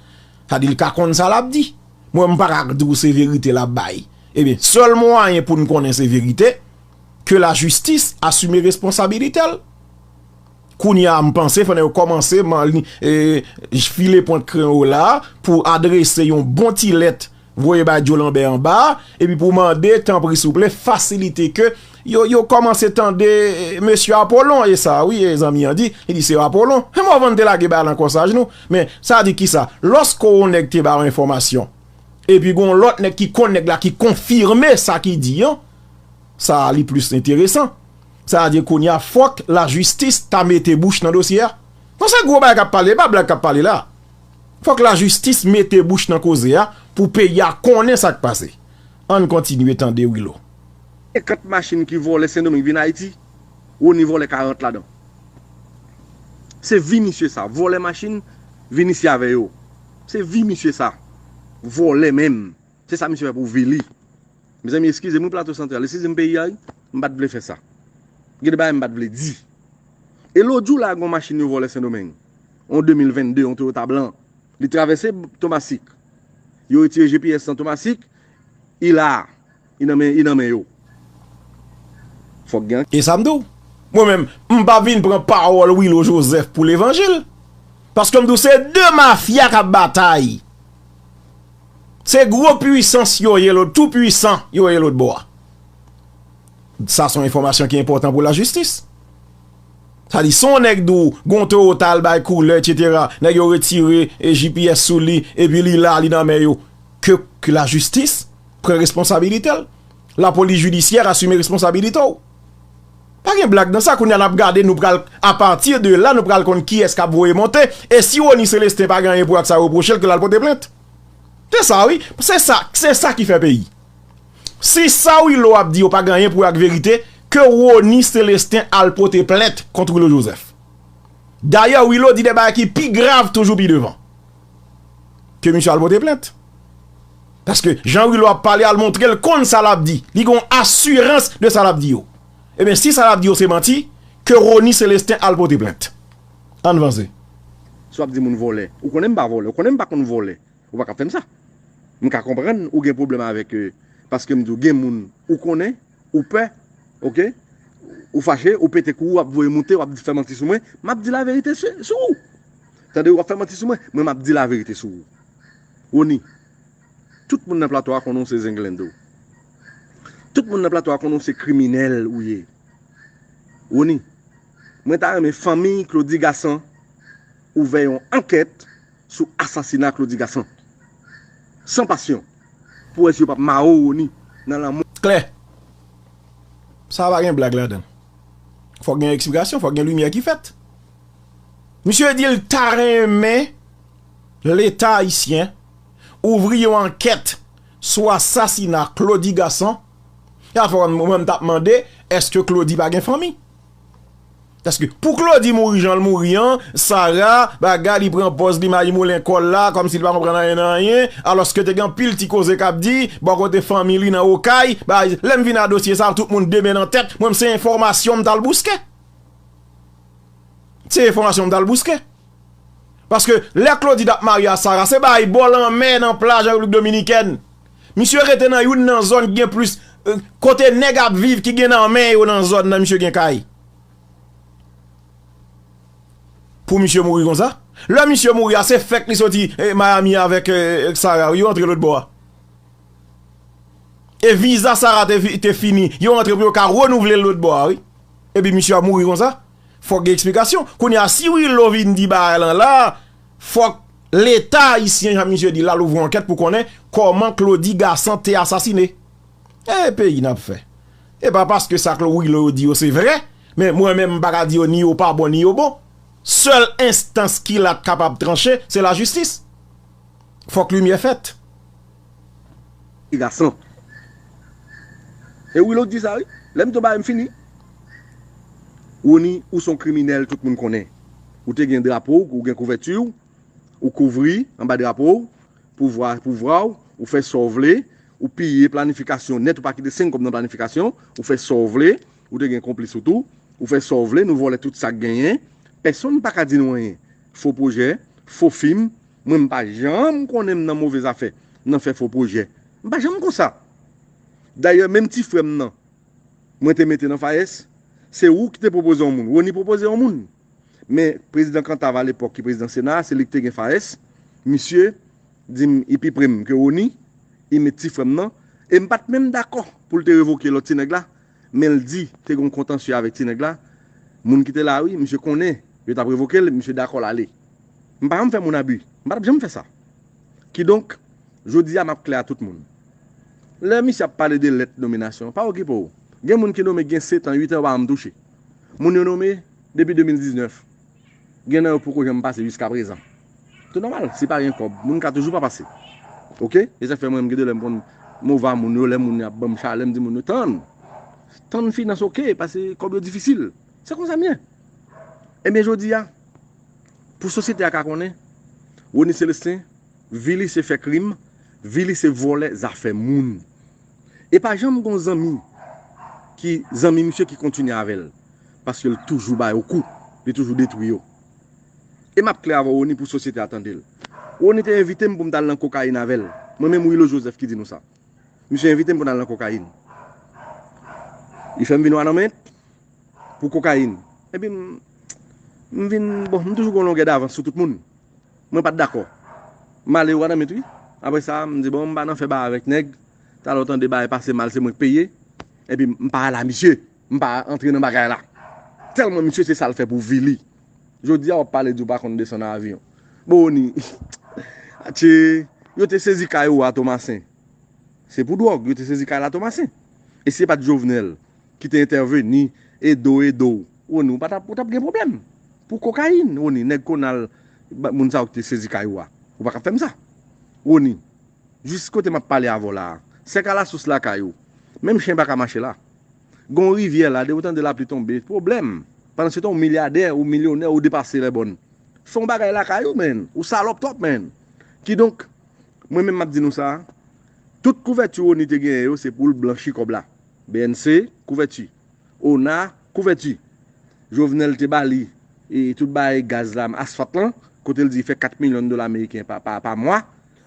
sa di l ka konn sa l ap di. Mwen, m pa ka di w se verite l ap bay. Ebyen, sèl mwayen pou n konnen se verite, ke lajistis asime responsabilite l. Kounye a, m panse, fò nèg yo kòmanse man-, e, file pwent kreyon yo la pou adrese yon bon ti lèt voye bay Joe Lambert anba a, epi pou mande, tanpri, souple, fasilite ke yo, yo kòmanse tande, e, mesye Apollon, e sa, wi, e zanmi an di, li di se Apollon. E Morvan te lage bagay lan kòsaj nou, men sa di kisa? Lòske yon nèg te ba w enfòmasyon, epi gon lòt nèg ki konn nèg la ki konfime sa ki di an, sa a li plis enteresan. Sa vle di kounye a, fòk lajistis ta mete bouch nan dosye a. Non, se gwo bagay k ap pale, e pa blag k ap pale la. Fòk lajistis mete bouch nan koze a pou peyi a konnen sa k pase. Ann kontinye tande Willo. Senkant machin ki vòlè Sendomeng vin Ayiti, Rony vòlè karant ladan. Se vi misye sa, vòlè machin, vin isi avè yo. Se vi misye sa, vòlè menm. Se sa misye fè pou vi li. Mezanmi, eskize m wi, Plato Santral, eskize m peyi a wi, m pa t vle fè sa. Gen de bagay m pa t vle di. E lòt jou la, gen yon machin yo vòlè Sendomeng. Yon de mil vennde, yon Toyota blan. Li travèse Tomasik. Yo retire G P S nan Tomasik. Li la. Li nan men, li nan men yo. Fòk gen. E sa m di w. Mwen menm, m pa vin pran pawòl Willo Joseph pou levanjil. Paske m di w, se de mafya k ap batay. Se gwo pwisans yo ye lòt, tou pwisan yo ye lòt bò a. Sa se yon enfòmasyon ki enpòtan pou lajistis. Sa di, si yon nèg di w, gon Toyota al bay koulè, etsetera, nèg yo retire e G P S sou li, epi li la, li nan men yo. Ke, ke lajistis pran responsabilite l. Lapolis jidisyè asime responsabilite w. Pa gen blag nan sa, kounye a n ap gade, nou pral, apati de la, nou pral konn kiyès k ap voye monte, e si Rony Celestin pa gen anyen pou ak sa yo reproche l, ke l al pote plent. Se sa, wi. Se sa, se sa ki fè peyi. Si sa Willo ap di yo pa gen anyen pou wè ak verite, ke Rony Celestin al pote plent kont Willo Joseph. Dayè, Willo di de bagay ki pi grav toujou pi devan. Ke misye al pote plent. Paske jan Willo ap pale a, l montre l konn sa l ap di. Li gen yon asirans de sa l ap di yo. Ebyen, si sa l ap di yo se manti, ke Rony Celestin al pote plent. Ann vanse. Si w ap di moun vòlè, ou konnen m pa vòlè, ou konnen m pa konn vòlè. Ou pa ka fè m sa. M ka konprann ou gen pwoblèm avèk, euh, paske m di w gen moun ou konnen, ou pè, oke? Ou fache, ou pete kou, w ap voye moute, w ap fè manti sou mwen. M ap di laverite sou, sou ou. Tande, w ap fè manti sou mwen, mwen m ap di laverite sou ou. Rony, tout moun nan plato a konnen w se zenglendo. Tout moun nan plato a konnen w se kriminèl ou ye. Rony, mwen ta renmen fanmi Claudy Gassant ouvè yon ankèt sou asasina Claudy Gassant. San pasyon. Pou wè si yo p ap mare w, Rony, nan lanmò. Klè. Sa pa gen blag ladan l. Fòk gen eksplikasyon, fòk gen limyè ki fèt. Misye di l ta renmen Leta ayisyen ouvri yon ankèt sou asasina Claudy Gassant. E afè mwen, mwen, m t ap mande, èske Claudy pa gen fanmi? Paske pou Claudy mouri jan l mouri an, Sarah, bagay, li pran pòz li mayi moulen kò l la, kòmsi li pa konprann anyen nan anyen, alòske te gen anpil ti koze k ap di, bò kote fanmi li nan Okay, bagay, lè m vin a dosye sa, tout moun de men nan tèt, mwen, m se enfòmasyon m t al bouske. Se enfòmasyon m t al bouske. Paske lè Claudy t ap marye a Sarah, se bay bò lanmè nan plaj an Repiblik Dominikèn. Misye rete nan youn nan zòn ki gen plis, euh, kote nèg ap viv, ki gen nan men yo nan zòn nan, misye gen kay. Pou misye mouri konsa? Lè misye mouri a, se fèk li soti, eh, Miami avèk, eh, Sarah, yo antre lòt bò a. E viza Sarah te, fi- te fini, yo antre pou yo ka renouvle l lòt bò a, wi. Epi misye ap mouri konsa. Fòk gen eksplikasyon. Kounye a, si Willo vin di bagay lan la, fòk Leta ayisyen, jan misye di la, louvri ankèt pou konnen kòman Claudy Gassant te asasine. E peyi n ap fè. E pa paske sa Clo- Willo yo di yo se vre, men mwen menm m pa ka di yo ni yo pa bon ni yo bon. Sèl enstans ki la k kapab tranche, se lajistis. Fòk limyè fèt. Gason. E Willo di sa, wi. Lè m tou ba m fini. Rony, ou se yon kriminèl, tout moun konnen. Ou te gen drapo w, ou gen kouvèti w, ou kouvri anba drapo w, pouvwa, pouvwa w, ou fè sa w vle, ou piye planifikasyon nèt, ou pa kite senk kòb nan planifikasyon, ou fè sa w vle, ou te gen konplis ou tou, ou fè sa w vle, nou vòlè tout sa k genyen, pèsonn pa ka di nou anyen. Fo pwojè, fo fim, mwen m pa janm konnen m nan move zafè, nan fè fo pwojè. M pa janm konsa. Dayè, menm ti frè m nan, mwen te mete nan FAES, se ou ki te pwopoze yon moun. Rony pwopoze yon moun. Men prezidan Cantave alepòk ki prezidan Sena a, se li ki te gen FAES. Misye di m li pi pre m ke Rony, li met ti frè m nan. E m pa t menm dakò pou l te revoke lòt ti nèg la, men l di te gen yon kontansye avèk ti nèg la. Moun ki te la, wi, misye konnen yo t ap revoke l, misye dakò l ale. M pa janm fè moun abi. M pa t ap janm fè sa. Kidonk, jodi a, m ap klè a tout moun. Lè misye ap pale de lèt nominasyon, pa okipe w. Gen moun ki nome gen sèt an, uit an, yo pa janm touche. Moun yo nome depi de mil diznèf. Gen nan yo poko janm pase jiskaprezan. Tou nòmal, si pa gen kòb, moun ka toujou pa pase. Oke? E sa k fè mwen, m gen de lè m konn move a moun yo, lè moun yo ap ban m chalè, m di moun yo, tann! Tann finans, oke, paske kòb yo difisil. Se konsa m ye. Ebyen, jodi a, pou sosyete a ka konnen, Rony Celestin, vi li se fè krim, vi li se vòlè zafè moun. E pa janm gon zanmi ki zanmi misye ki kontinye avè l, paske l toujou ba yo kou, li toujou detwi yo. E m ap klè avè w, Rony, pou sosyete a tande l. Rony te envite m pou m t al nan kokayin avè l. Mwen menm, Willo Joseph ki di nou sa. Misye envite m pou n al nan kokayin. Li fè m vin Wanament pou kokayin. Epi m, m vin, bon, m toujou gon longè davans sou tout moun. Mwen pa t dakò. M ale Wanament, wi. Apre sa, m di, bon, m pa nan fè bagay avèk nèg. Talè w tande bagay pase mal, se mwen k peye. Epi m pa al a misye. M pa antre nan bagay la. Tèlman misye se sa l fè pou vi li. Jodi a w ap pale di w pa konn desann nan avyon. Bon, Rony, atye, yo te sezi kay ou a Tomasen. Se pou dwòg, yo te sezi kay la Tomasen. E si se pa t Jovenel ki te entèveni, ede w, ede w, Rony, ou pa t ap, ou t ap gen pwoblèm. Pou kokayin, Rony, nèg Konal, ba- moun sa yo ki te sezi kay ou a. Ou pa ka fè m sa. Rony, jis kote m ap pale avè w la a, sèk a lasous lakay ou. Menm chen pa ka mache la. Gon rivyè la, depi w tande lapli tonbe, pwoblèm. Pandan se tan, ou milyadè, ou milyonè, ou depase lèbòn. Fè yon bagay lakay ou, menn. Ou salòp twòp, menn. Kidonk, mwen menm m ap di nou sa, tout kouvèti Rony te genyen yo, se pou l blanchi kòb la. B N C, kouvèti. Ona, kouvèti. Jovenel te ba li e tout bagay gaz la, asfalt lan, kote l di fè kat milyon dola ameriken pa, pa, pa mwa.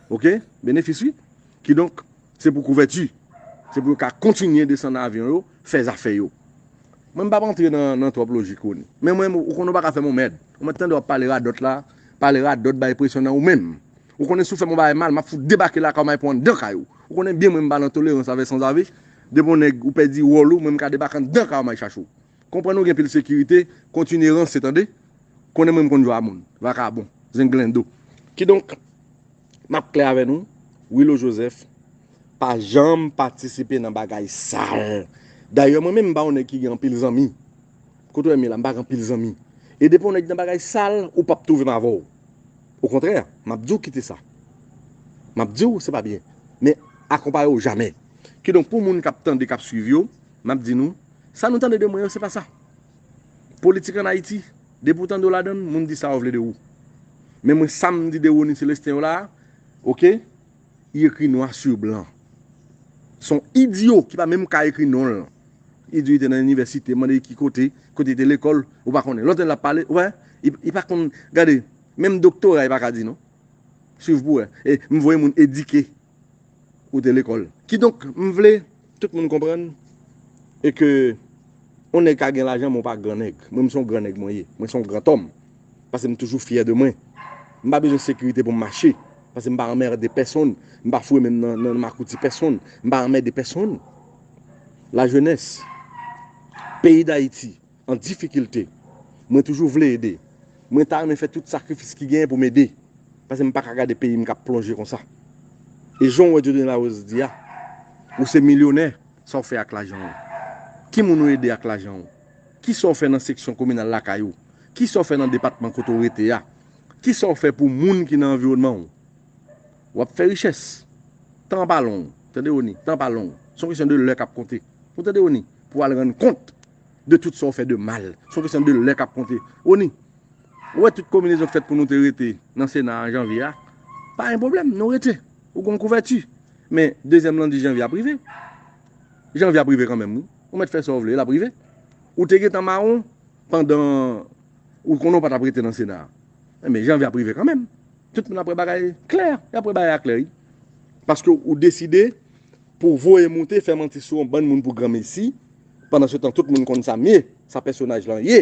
Oke? Benefis, wi. Kidonk, se pou kouvèti. Se pou yo ka kontinye desann avyon yo, fè zafè yo. Mwen, m p ap antre nan, nan twòp lojik, Rony. Men mwen, ou konnen w pa ka fè m yon mèd. Ou mèt tande w ap pale radòt la, pale radòt, bay presyon nan ou menm. Ou konnen si w fè m yon bagay mal, m ap fout debake lakay ou, m al pran anndan kay ou. Ou konnen byen mwen, m pa nan tolerans avè sanzave. Depi yon nèg ou pèdi wòl ou, mwen, m ka debake anndan kay ou, m al chache w. Konprann ou gen pil sekirite, kontinye ranse, tande. Konnen mwen, m konn jwe a moun. Vakabon, zenglendo. Kidonk, m ap klè avè nou, Willo Joseph pa janm patisipe nan bagay sal. Dayè, mwen menm, m pa yon nèg ki gen anpil zanmi. Kote w wè m ye la, m pa gen anpil zanmi. E depi yon nèg nan bagay sal, ou p ap twouve m avè w. Okontrè, m ap di w kite sa. M ap di w se pa byen. Men akonpaye w jamè. Kidonk, pou moun k ap tande, k ap swiv yo, m ap di nou, sa nou tande de mwen yo, se pa sa. Politik ann Ayiti, depi w tande w ladan l, moun di sa yo vle de ou. Men mwen, sa m di de Rony Celestin yo la a, oke, li ekri nwa si blan. Se yon idyo ki pa menm ka ekri non l. Idyo, li te nan inivèsite, mande li ki kote, kote li te lekòl, ou pa konnen. Lòt lè l ap pale, ou wè, li, li pa konn, gade, menm doktora, li pa ka di non. Swiv pou wè. E m voye moun edike ou te lekòl. Kidonk, m vle tout moun konprann e ke yon nèg ka gen lajan, men w pa gran nèg. Mwen, m se yon gran nèg mwen ye. Mwen se yon gran tòm. Paske m toujou fyè de mwen. M pa bezwen sekirite pou m mache. Paske m pa anmède pèsonn. M pa foure men m nan, nan makouti pèsonn. M pa anmède pèsonn. Lajenès, peyi Dayiti, an difikilte. Mwen toujou vle ede. Mwen ta renmen fè tout sakrifis ki genyen pou m ede. Paske m pa ka gade peyi m k ap plonje konsa. E jan w wè Dieudonné Larose di a, ou se milyonè, sa w fè ak lajan w? Ki moun ou ede ak lajan w? Kisa w fè nan seksyon kominal lakay ou? Kisa w fè nan depatman kote w rete a? Kisa w fè pou moun ki nan anviwònman w? W ap fè richès. Tan pa long. Tande, Rony, tan pa long. Se yon kesyon de lè k ap konte. Ou tande, Rony, pou w al rann kont de tout sa w fè de mal. Se yon kesyon de lè k ap konte. Rony, ou wè tout konbinezon k fèt pou nou te rete nan Sena an janvye a? Pa gen pwoblèm, nou rete. Ou gon kouvèti. Men, dezyèm lendi janvye ap rive. Janvye ap rive kanmenm, wi. Ou mèt fè sa w vle, l ap rive. Ou te gentan mawon pandan ou konnen w pa t ap rete nan Sena a. Enben, janvye ap rive kanmenm. Tout moun ap wè bagay klè. Y ap wè bagay a klè, wi. Paske ou deside pou w voye moute, fè manti sou yon bann moun pou granmesi. Pandan se tan, tout moun konn sa m ye, sa pèsonaj lan ye.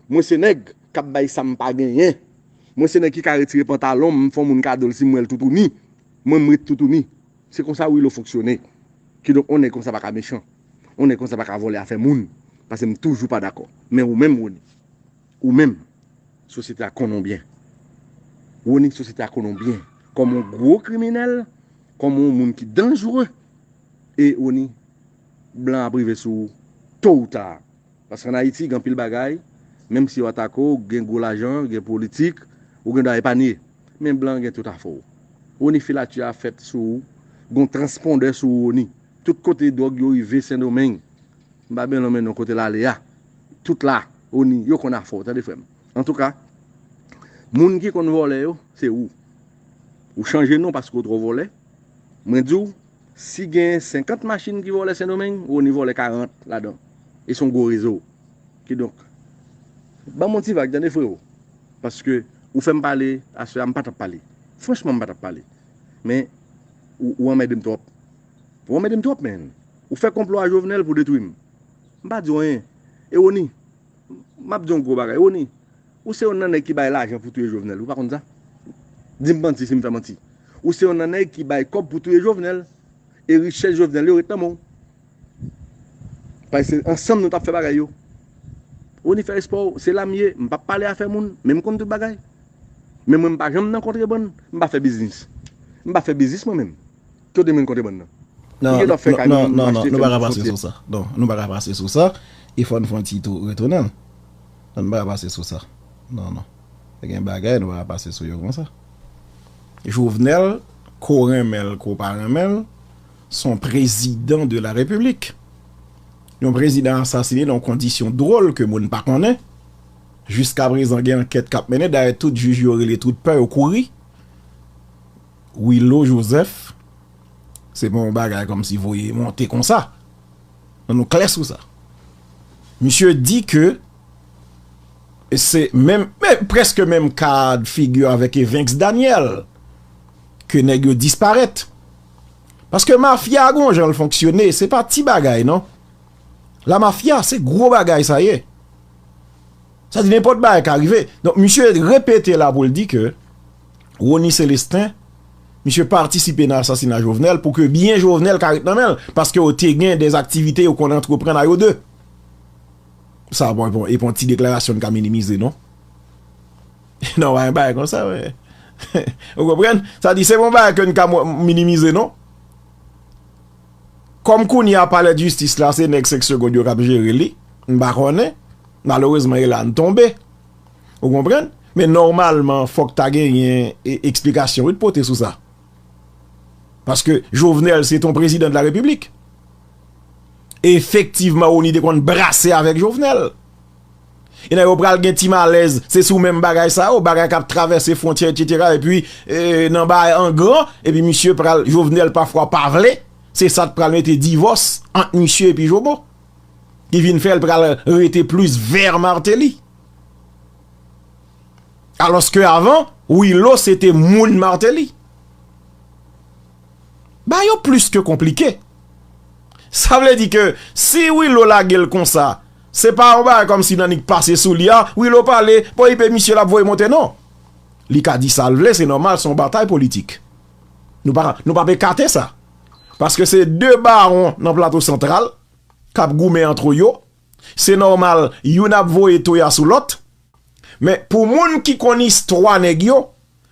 Mwen se nèg k ap bay sa m pa genyen. Mwen se nèg ki ka retire pantalon m, m fè yon moun kado l si m wè l toutouni. Mwen, m ret toutouni. Se konsa Willo fonksyone. Kidonk, yon nèg konsa pa ka mechan. Yon nèg konsa pa ka vòlè afè moun. Paske m toujou pa dakò. Men ou menm, Rony, ou menm, sosyete a konnen w byen. Rony, sosyete a konnen w byen. Kòm yon gwo kriminèl, kòm yon moun ki danjere. E, Rony, blan ap rive sou ou, to ou ta. Paske ann Ayiti, gen anpil bagay, menm si yo atake w, gen gwo lajan, gen politik, ou gen dwa epanye. Men blan gen tout afè w. Rony, filati a fèt sou ou, gon transpondè sou ou, Rony. Tout kote dwòg yo rive Sendomeng, m pa bezwen lonmen non kote l ale a. Tout la, Rony, yo konn afè w, tande frè m. Antouka, moun ki konn vòlè yo, se ou. Ou chanje non paske w twò vòlè. Mwen di w, si gen senkant machin ki vòlè Sendomeng, Rony vòlè karant ladan. E se yon gwo rezo. Kidonk, ban m yon ti vag, tande, freo. Paske ou fè m pale, aswè a m pa t ap pale. Franchman, m pa t ap pale. Men, ou, ou anmède m twòp. Ou anmède m twòp, menn. Ou fè konplo a Jovenel pou detwi m. M pa di w anyen. E Rony, m ap di w yon gwo bagay. Rony, ou se youn nan nèg ki bay lajan pou touye Jovenel. Ou pa konn sa? Di m manti si m fè manti. Ou se youn nan nèg ki bay kòb pou touye Jovenel. E richès Jovenel yo ret nan men w. Paske se ansanm nou t ap fè bagay yo. Rony fè respè w, se la m ye, m p ap pale afè moun, men m konn tout bagay. Men mwen, m pa janm nan kontrebann, m pa fè biznis. M pa fè biznis mwen menm. Kote moun kontrebann nan? Non, non, non, non, nou pa ka pase sou sa. Non, nou pa ka pase sou sa. E fò n fè yon ti tou retounen l. Non, nou pa ka pase sou sa. Non, non. Gen bagay nou pa ka pase sou yo konsa. Jovenel, ko renmen l, ko pa renmen l, se yon prezidan de la Repiblik. Yon prezidan asasine nan yon kondisyon dwòl ke moun pa konnen. Jiska prezan, gen ankèt k ap mennen. Dayè, tout jij yo rele tout pè, yo kouri. Willo Joseph, se pa yon bagay kòmsi voye monte konsa. Ann nou klè sou sa. Misye di ke se menm, men prèske menm ka de figi avèk Evinx Daniel, ke nèg yo disparèt. Paske mafya a gon jan l fonksyone, se pa ti bagay non. La mafya, se gwo bagay sa ye. Sa di nenpòt bagay ka rive. Donk, misye repete la pou l di ke Rony Celestin, misye patisipe nan asasina Jovenel pou ke byen Jovenel ka ret nan men l, paske yo te gen dè aktivite yo konn antreprann a yo de. Sa, bon, bon, e pa yon ti deklarasyon n ka minimize, non? Non, pa yon bagay konsa, men. Ou konprann? Sa di, se pa yon bagay ke n ka mo-, minimize, non? Kòm kounye a palè de jistis la, se nèg senk segonn yo k ap jere li, m pa konnen. Malerezman, e la n tonbe. Ou konprann? Men nòmalman, fòk ta genyen e, eksplikasyon, wi, t pote sou sa. Paske Jovenel, se t on prezidan de la Repiblik. Efektivman, Rony te konn brase avèk Jovenel. E nan yo pral gen ti malèz, se sou menm bagay sa yo, bagay k ap travèse fwontyè, etsetera, epi, e, nan bagay an gran, epi misye pral, Jovenel pafwa pa vle, se sa t pral mete divòs ant misye epi Jomo, ki vin fè l pral rete plis vè Martelly. Alòske avan, Willo se te moun Martelly. Bagay yo plis ke konplike. Sa vle di ke si Willo lage l konsa, se pa yon bagay kòmsi nan nik pase sou li a, Willo pale, bon, epi misye l ap voye monte, non. Li ka di sa l vle, se nòmal, se yon batay politik. Nou pa, nou p ap ekate sa. Paske se de bawon nan Plato Santral k ap goumen antre yo. Se nòmal, youn ap voye toya sou lòt. Men pou moun ki konn istwa nèg yo,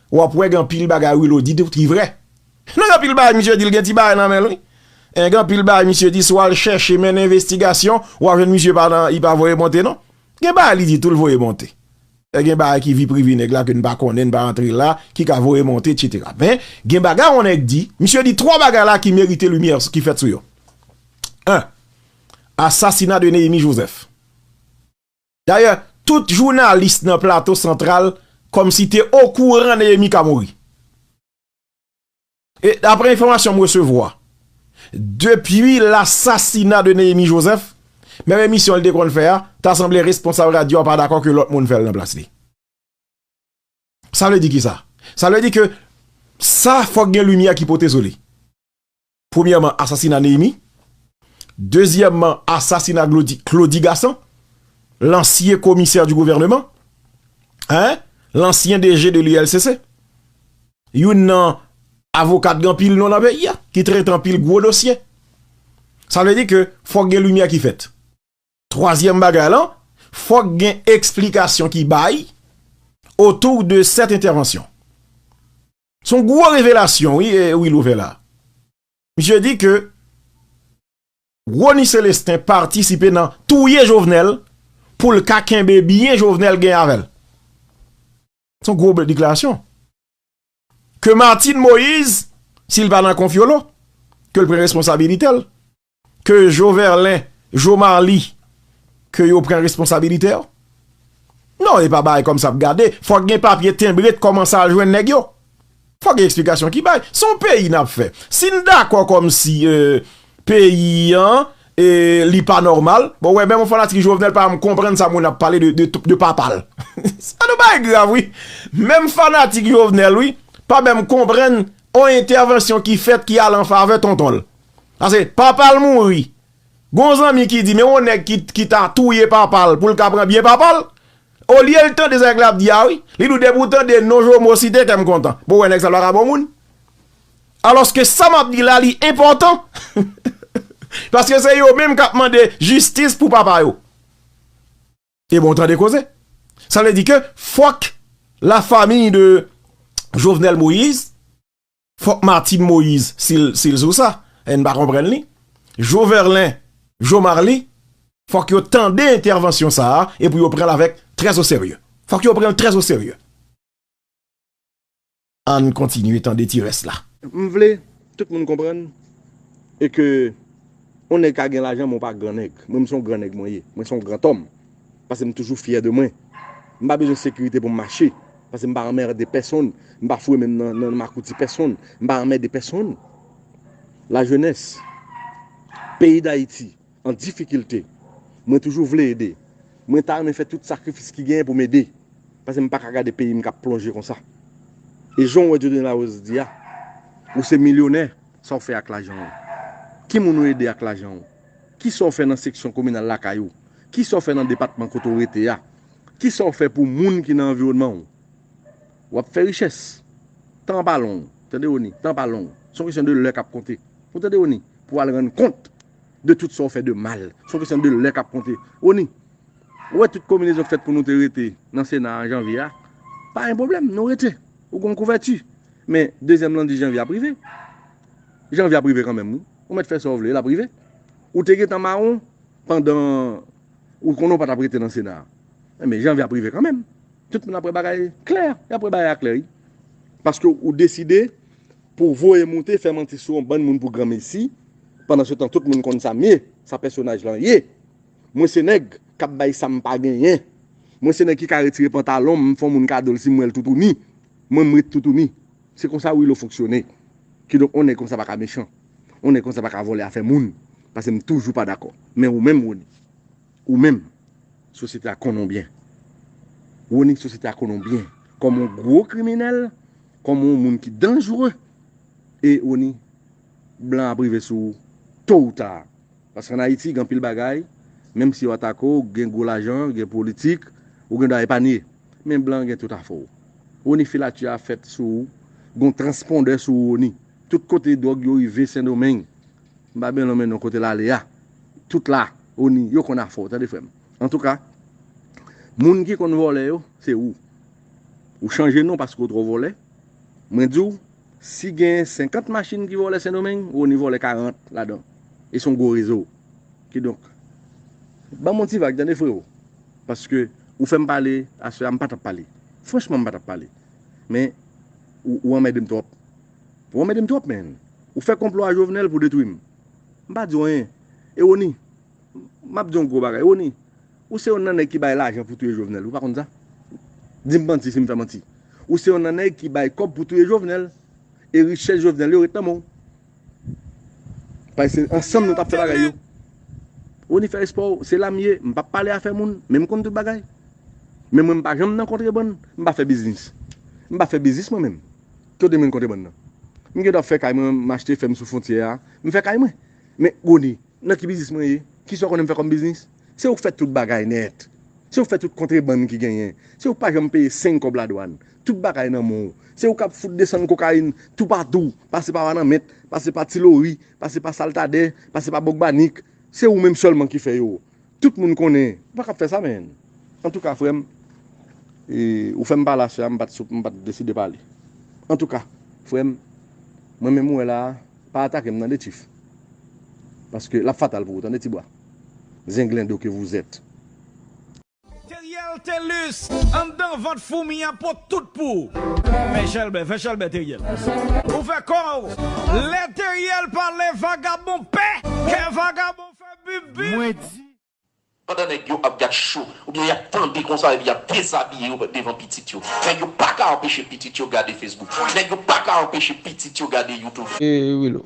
w ap wè gen anpil bagay Willo di tou ki vrè. Nan gen anpil bagay misye di, l gen ti bagay nan men l, wi. E gen anpil bagay misye di, si w al chèche mennen envestigasyon, w ap jwenn misye pa nan, li pa voye monte, non. Gen bagay li di tou, l voye monte. E gen bagay ki vi prive nèg la ke n pa konnen, n pa antre la, ki ka voye monte, etsetera. Men, gen bagay yon nèg di, misye di twa bagay la ki merite limyè ki fèt sou yo. En, asasina de Néhémy Joseph. Dayè, tout jounalis nan Plato Santral kòmsi te okouran Néhémy ka mouri. E daprè enfòmasyon m resevwa, depi lasasina de Néhémy Joseph, menm emisyon l te konn fè a, ta sanble responsab radyo a pa dakò ke lòt moun fè l nan plas li. Sa vle di kisa? Sa vle di ke sa fòk gen limyè ki pote sou li. Premyèman, asasina Néhémy. Dezyèmman, asasina Glodi-, Claudy Gassant, lansyen komisè di gouvènman, en, lansyen D G de l'U L C C. Youn nan avoka k gen anpil non nan peyi a, ki trete anpil gwo dosye. Sa vle di ke fòk gen limyè ki fèt. Twazyèm bagay lan, fòk gen eksplikasyon ki bay otou de sèt entèvansyon. Se yon gwo revelasyon, wi, e, Willo fè la. Misye di ke Rony Celestin patisipe nan touye Jovenel pou l ka kenbe byen Jovenel gen avè l. Se yon gwo deklarasyon. Ke Martine Moïse, si l pa nan konfyolo, ke l pran responsabilite l. Ke Joverlin, Jomarly, ke yo pran responsabilite yo. Non, e pa bagay kòmsi ap gade. Fòk gen papye tenbre t kòmanse al jwenn nèg yo. Fòk gen eksplikasyon ki bay. Se yon peyi n ap fè. Si n dakò kòmsi, e, peyi an, e, li pa nòmal, bon, wè, menm yon fanatik Jovenel pa janm konprann sa moun ap pale de, de, de papa l. Sa nou bagay grav, wi. Menm fanatik Jovenel, wi, pa menm konprann yon entèvansyon ki fèt ki al an favè tonton l. Paske papa l mouri. Gon zanmi ki di, men yon nèg ki, ki ta touye papa l pou l ka pran byen papa l. Olye l tande sa nèg la ap di a, wi, li di w depi w tande non Jomo site, kè m kontan. Bon, wè nèg sa l pa ka bon moun. Alòske sa m ap di la, li enpòtan. Paske se yo menm k ap mande jistis pou papa yo. E bon, tande koze. Sa vle di ke fòk la famille de Jovenel Moïse, fòk Martine Moïse, si l, si l sou sa, e n pa konprann li, Joverlin, Jomarly, fòk yo tande entèvansyon sa a e pou yo pran l avèk trè o serye. Fòk yo pran l trè o serye. Ann kontinye tande ti rès la. M vle tout moun konprann e ke yon nèg ka gen lajan, men w pa gran nèg. Mwen, m se yon gran nèg mwen ye. Mwen se yon gran tòm. Paske m toujou fyè de mwen. M pa bezwen sekirite pou m mache. Paske m pa anmède pèsonn. M pa foure men m nan, nan makouti pèsonn. M pa anmède pèsonn. Lajenès, peyi Dayiti, an difikilte. Mwen toujou vle ede. Mwen ta renmen fè tout sakrifis ki genyen pou m ede. Paske m pa ka gade peyi m k ap plonje konsa. E jan w wè Dieudonné Larose di a, ou se milyonè, sa w fè ak lajan w? Ki moun ou ede ak lajan w? Kisa w fè nan seksyon kominal lakay ou? Kisa w fè nan depatman kote w rete a? Kisa w fè pou moun ki nan anviwònman w? W ap fè richès. Tan an pa long. Tande Oni, tan an pa long. Se yon kesyon de lè k ap konte. Ou tande Oni? Pou w al rann kont de tout sa w fè de mal. Se yon kesyon de lè k ap konte. Oni, ou wè tout konbinezon k fèt pou nou te rete nan Sena an janvye a? Pa gen pwoblèm, nou rete. Ou gen yon kouvèti. Men dezyèm lendi janvye ap rive. Janvye ap rive kanmenm, wi. Ou mèt fè sa w vle, l ap rive. Ou te gentan mawon pandan ou konnen w pa t ap rete nan Sena a. Enben, janvye ap rive kanmenm. Tout moun ap wè bagay klè, y ap wè bagay a klè, wi. Paske ou deside pou w voye moute, fè manti sou yon bann moun pou granmesi, pandansetan tout moun konn sa m ye, sa pèsonaj lan ye. Mwen se nèg k ap bay sa m pa genyen. Mwen se nèg ki ka retire pantalon m, m fè yon moun kado l si m wè l toutouni. Mwen, m ret toutouni. Se konsa Willo fonksyone. Kidonk, yon nèg konsa pa ka mechan. Yon nèg konsa pa ka vòlè afè moun. Paske m toujou pa dakò. Men ou menm, Rony, ou menm, sosyete a konnen w byen. Rony, sosyete a konnen w byen. Kòm yon gwo kriminèl, kòm yon moun ki danjere. E Rony, blan ap rive sou ou, to ou ta. Paske ann Ayiti, gen anpil bagay, menm si yo atake w, gen gwo lajan, gen politik, ou gen dwa epanye. Men blan gen tout afè w. Rony, filati a fèt sou ou, gen yon transpondè sou ou, Rony. Tout kote dwòg yo rive Sendomeng, m pa bezwen lonmen non kote l ale a. Tout la, Rony, yo konn afè w, tande frè m. Antouka, moun ki konn vòlè yo, se ou. Ou chanje non paske w twò vòlè. Mwen di w, si gen senkant machin ki vòlè Sendomeng, Rony vòlè karant ladan. E se yon gwo rezo. Kidonk, ban m yon ti vag, tande freo. Paske ou fè m pale, aswè a m pa t ap pale. Franchman, m pa t ap pale. Men, ou, ou anmède m twòp. Ou anmède m twòp, menn. Ou fè konplo a Jovenel pou detwi m. M pa di w anyen. E Rony, m ap di w yon gwo bagay. Rony, ou se youn nan nèg ki bay lajan pou touye Jovenel. Ou pa konn sa? Di m manti si m fè manti. Ou se youn nan nèg ki bay kòb pou touye Jovenel. E richès Jovenel yo ret nan men w. Paske se ansanm nou t ap fè bagay yo. Rony, fè espò w, se la m ye, m p ap pale afè moun, men m konn tout bagay. Men mwen, m pa janm nan kontrebann, m pa fè biznis. M pa fè biznis mwen menm. Kote m jwenn kontrebann nan? M gen dwa fè kay mwen, m achte fèm sou fwontyè a, m fè kay mwen. Men Rony, nan ki biznis mwen ye? Kisa w konnen m fè kòm biznis? Se ou k fè tout bagay nèt. Se ou k fè tout kontrebann ki genyen. Se ou k pa janm peye senk kòb ladwàn. Tout bagay nan men w. Se ou k ap fout desann kokayin toupatou, pase pa Wanament, pase pa Ti Lori, pase pa Saltadè, pase pa Bòkbanik. Se ou menm sèlman ki fè yo. Tout moun konnen. Ou pa ka ap fè sa, menn. Antouka, frè m, e, ou fè m pale aswè a, m pa t sou, m pa t deside pale. Antouka, frè m, mwen menm ou wè la a, pa atake m, tande, Chief. Paske l ap fatal pou ou, tande, Tibwa. Zenglendo que vous êtes. Teriel Telus, anndan vant foumi a pot tout pou ou. Fè chèlbè, fè chèlbè, Teriel. Ou fè kò w. Lè Teriel pale, vagabon pè. Kè vagabon fè bip bip. Mwen di. Pandan nèg yo ap gad cho, oubyen y ap tande konsa epi y ap dezabiye yo devan pitit yo. Nèg yo pa ka anpeche pitit yo gade Facebook. Nèg yo pa ka anpeche pitit yo gade YouTube. E, Willo.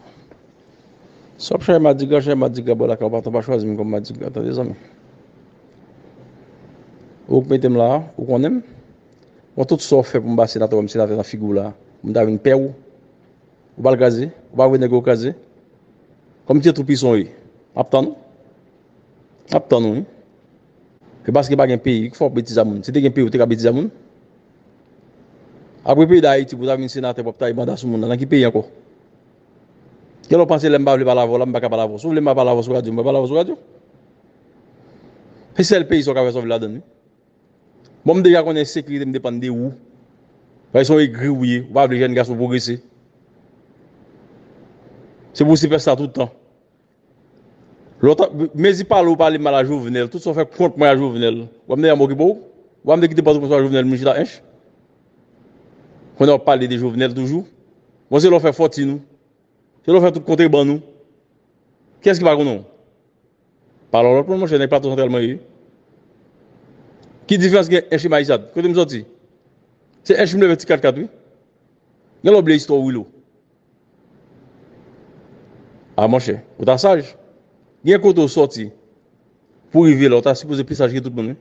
Sa w ap chache madigra, chache madigra bò lakay ou, patwon pa chwazi m kòm madigra, tande zanmi. Ou k mete m la a, ou konnen m. Bon, tout sa w fè pou m ba senatè, w wè m senatè nan figi w la, pou m ta vin pè w. Ou pa al kraze, ou pa vre nèg yo kraze. Kòm ti twou pison w ye, m ap tann ou. M ap tann ou, wi. Se paske pa gen peyi ki fè w betize a moun. Si te gen peyi, ou te ka betize a moun. Apre peyi Dayiti, pou w ta vin senatè, pou w ap taye banda sou moun nan, nan ki peyi ankò? Kèlè w panse lè m pa vle pale avè w la, m pa ka pale avè w? Si w vle m pa pale avè w sou radyo, m pa pale avè w sou radyo. Se sèl peyi sa w ka fè sòv ladann, wi. Bon, m deja konnen ensekirite, m depann de ou. Paske se yon egri ou ye, ou pa vle jèn gason pwogrese. Se pou w sipèsta tout tan. Lòt, mezi pale ou pale mal a Jovenel, tout sa w fè kont mwen a Jovenel. W ap deja m okipe w? W ap de kite Pòtoprens a Jovenel, moun chita ench? Konnen w ap pale de Jovenel toujou? Bon, se lè w fè fòtin ou. Se lè w fè tout kontrebann ou. Kiyès ki pa konnen w? Pale yon lòt moun, monchè, nèg Plato Santral mwen ye. Ki diferans gen ench e Mayisad? Kote m sòti? Se ench m leve ti kat kat, wi. Gen lè w bliye istwa w, Wilo. A, monchè, ou ta saj. Gen kote w sòti pou rive la, ou ta sipoze pi saj ke tout moun, wi.